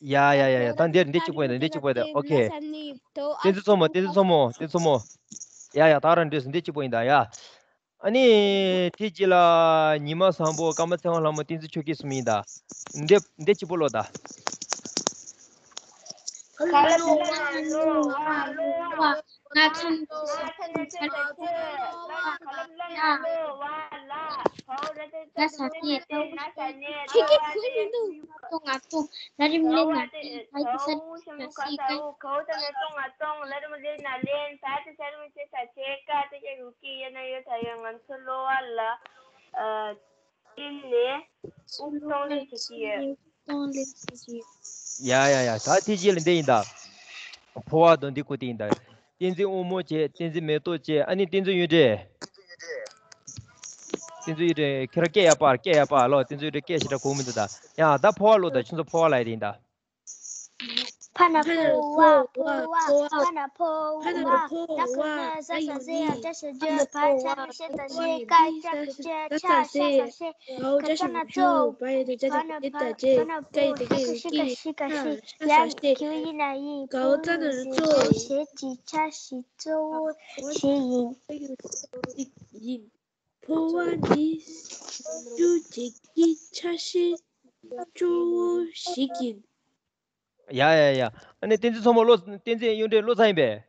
ཡ་ཡ་ཡ་ཡ། ད་འདིར་འདི་གཅིག་པོ་ཡིན་ད། འདི་གཅིག་པོ་ཡིན་ད། ཨོ་ཁེ། བསྟན་འཛིན་མཚོ་མོ། བསྟན་འཛིན་མཚོ་མོ། བསྟན་འཛིན་མཚོ་མོ། ཡ་ཡ། ད་རང་འདྲིས་འདི་གཅིག་པོ་ཡིན་ད་ཡ། ཨ་ནི་དེ་རྗེས་ལ་ཉི་མ་བཟང་པོ། ཀརྨ་ཚེ་དབང་ལྷ་མོ། བསྟན་འཛིན་ཆོས་སྐྱིད་གསུམ་ཡིན་ད། འདི་འདི་གཅིག་པོ་ཀློག་ད། ཡ་ཡ་ཡ། ད་དེ་རྗེས་ལ་འདི་ཡིན་ད། འཕོ་བ་དང་འདི་བཀོད་དེ་ཡིན་ད། བསྟན་འཛིན་དབང་མོ་བྱས། བསྟན་འཛིན་མེ་ཏོག་བྱས། ཨ་ནི་བསྟན་འཛིན་གཡུ་སྒྲོན། བསྟན་འཛིན་གཡུ་སྒྲོན། ཁྱེད་རང་སྐད་ཡག་པ། སྐད་ཡག་པ་ལོ། བསྟན་འཛིན་གཡུ་སྒྲོན་སྐད་ཞེ་དྲག་གོ་མི་འདུག་ད། ཡ་ད་འཕོ་བ་ཀློག་ད། ཁྱོད་ཚོ་འཕོ་བ་ལ་ཡི་རིང་ད། ཕ་ན་ཕོ་བ། ཕོ་བ། ཕ་ན་ཕོ་བ། ད་ཁ་ན་ས་ས་ཟེ་ཡ་ཏྲ་ཤ་ཇོ། ཕ་ཆ་ན་ཤེ་ཏ་ཤེ། ཀ་ཅ་ཀ་ཅ། ཆ་ཤ་ཤ་ཤེ། ག་ཅ་ན་ཅོ། ཕ་ན་ཕ། ཕ་ན་ཕོ། ཤ་ཤ་ཤ་ཤ་ཤེ། ཡ་ཁྱོད་ཡིན་ན་ཡིན། ཕོ་ན་ཟེ་ཟེ་ཞེ་ཅི་ཆ་ཤི་གཙོ་བོ་ཞིག་ཡིན། ཡིན། འཕོ་བ་ནི་སུ་བྱེད་ཀྱི་ཆ་ཤས་གཙོ་བོ་ཞིག་ཡིན། ཡ་ཡ་ཡ། ཨ་ནི་བསྟན་འཛིན་མཚོ་མོ་ཀློག་བསྟན་འཛིན་གཡུ་སྒྲོན་ཀློག་ཚར་ཡིན་པས།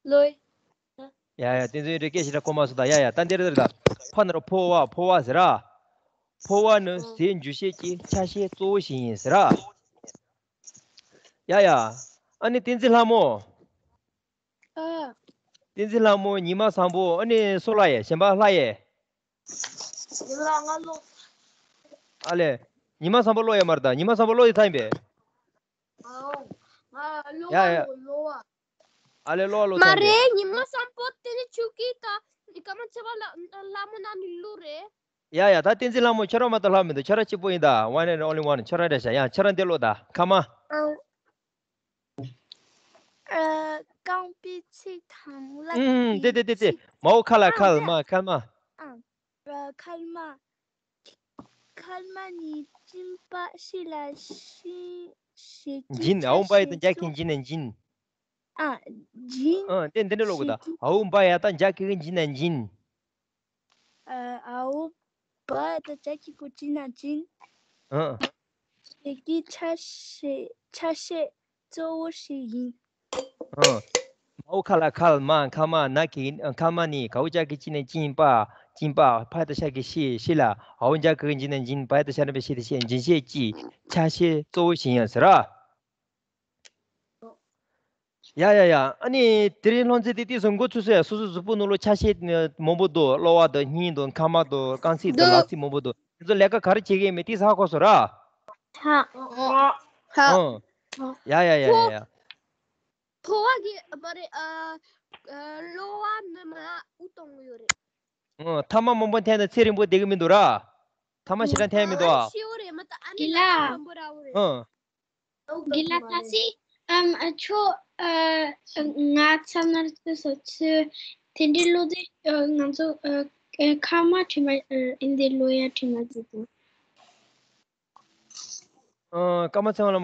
ཀློག་ཡ་ཡ། བསྟན་འཛིན་གཡུ་སྒྲོན་སྐད་ཞེ་དྲག་གོ་མ་སོང་ད། ཡ་ཡ། ད་འདིར་ད། ཕ་ནར་འཕོ་བ། འཕོ་བ་ཟེར་ར། འཕོ་བ་ནི་ཟས་འཇུ་བྱེད་ཀྱི་ཆ་ཤས་གཙོ་བོ་ཞིག་ཡིན་ཟེར་ར། ཡ་ཡ། ཨ་ནི་བསྟན་འཛིན་ལྷ་མོ། ཨ། བསྟན་འཛིན་ལྷ་མོ། ཉི་མ་བཟང་པོ། ཨ་ནི་སོ་ལྷ་ཡས། གཞན་པ་ལྷ་ཡས། ཡིན་ལ་ང་ལོ། ཨ་ལེ། ཉི་མ་བཟང་པོ་ཀློག་ཡོད་མ་རེད་ད། ཉི་མ་བཟང་པོ་ཀློག་ཡོད་ཐལ་ཡིན་པས། ཡ་ཡ། ཨ་ལེ་ཀློག་ཀློག་ཐལ་ཡིན་པས། མ་རེད། ཉི་མ་བཟང་པོ་དེ་ནི་ཆུ་ཀི་ད་ནི་ཀརྨ་ཚེ་དབང་ལ་ལྷ་མོ་ནང་ནས་བླུགས་རེད། ཡ་ཡ། ད་བསྟན་འཛིན་ལྷ་མོ་ཁྱོད་རང་མ་གཏོགས་ལྷག་མི་འདུག་ཁྱོད་རང་གཅིག་པོ་ཡིན་ད། One and only one. ཁྱོད་རང་རེད་ཤག་ཡ་ཁྱོད་རང་འདི་ཀློག་ད། ཁ་མ། ཨ། རྐང་པའི་ཚིགས་དང་ལག་ཨུམ། པའི་དེ་དེ་དེ་དེ། ཚིགས། མའོ་ཁ་ལ་ཨ། ཁལ། དེ། མ་ཁལ་མ། ཨ། ཨ། ཁལ་མ། ཁལ་མ་ནི་སྦྱིན་པ་ཤི་ལ་ཤི་ཞེས་ཀྱི་འབྱིན། ཨའོ་བ་ཡ་དང་འཇའ་ཀི་འབྱིན་ན་འབྱིན། ཨ། འབྱིན། ཨ། དེ་འདི་འདྲ་ཀློག་དགོས་ད། ཞེས་ཀྱི། ཨའོ་བ་ཡ་དང་འཇའ་ཀི་འབྱིན་ན་འབྱིན། ཨ། ཨའོ་བ་ཡ་དང་འཇའ་ཀི་གུ་འབྱིན་ན་འབྱིན། ཨ། ཞེས་ཀྱི་ཆ་ཤས་ཆ་ཤས་གཙོ་བོ་ཞིག་ཡིན། ཨ། མའོ་ཁ་ལ་ཁལ། མ་ཁལ་མ། ན་གི་ཨ། ཁལ་མ་ནི་གའོ་འཇའ་ཀི་ཅི་ནས་སྦྱིན་པ། སྦྱིན་པ། ཕ་ཡ་ཏ་ཤ་གི་ཤི། ཤི་ལ། ཨའོ་འཇའ་ཀི་འབྱིན་ན་འབྱིན། བ་ཡ་ཏ་ཤ་ར་བའི་ཤི་དེ་ཤེས། འབྱིན་ཤེས་ཀྱི་ཆ་ཤས་གཙོ་བོ་ཞིག་ཡིན་ཟེར་ར། ཡ་ཡ་ཡ། ཨ་ནི་དེ་རིང་སློབ་ཚན་དེ་ཏིས་སུ་འགོ་ཚུགས་སོ་ཡ། སོ་སོ་གཟུགས་པོ་ནང་ལོགས་ཆ་ཤས་མང་པོ་འདུག་གློ་བ་འདུག་སྙིང་འདུག་མཁལ་མ་འདུག་རྐང་ཚིགས་འདུག་འདུག་ལག་ཚིགས་མང་པོ་འདུག་དེ་ཚོ་ལས་ཀ་ག་རེ་བྱེད་ཀྱི་ཡོད་མེད་ཏིས་ཧ་གོ་སོང་ར། ཧ། ཧ། ཨང་། ཡ་ཡ་ཡ་ཡ་ཡ། ཕོ་བ་གི་མ་རེད། ཨ། ཨ། གློ་བ་ནི་མ་དབུགས་གཏོང་གི་ཡོད་རེད། ཨང་། ཐ་མག་མང་པོ་འཐེན་ན་ཚེ་རིང་པོ་བསྡད་ཀྱི་མི་འདུག་ར། ཐ་མག་ཞེ་དྲག་འཐེན་མི་འདུག་ཨ། ཤི་བོ་རེད་མ་གཏོགས་ཨ་ནི། དགེ་ལགས། ལག་ཚིགས་མང་པོ་རག་གི་རེད། ཨང་། དགེ་ལགས། ད་སི་ཨམ་ཨ་ཆོ་ཨ་ང་ཚ་ནར་ཚོ་སོ་ཚོས་དེ་འདྲའི་བློ་རྩེ་ཨ་ང་ཚོ་ཨ་ཨ་ཁ་མ་ཁྲི་མ་ཨ་ཨིན་དེ་ལོ་ཡ་ཁྲི་མ་ཅི་དང་། ཨང་། ཀརྨ་ཚེ་དབང་ལ།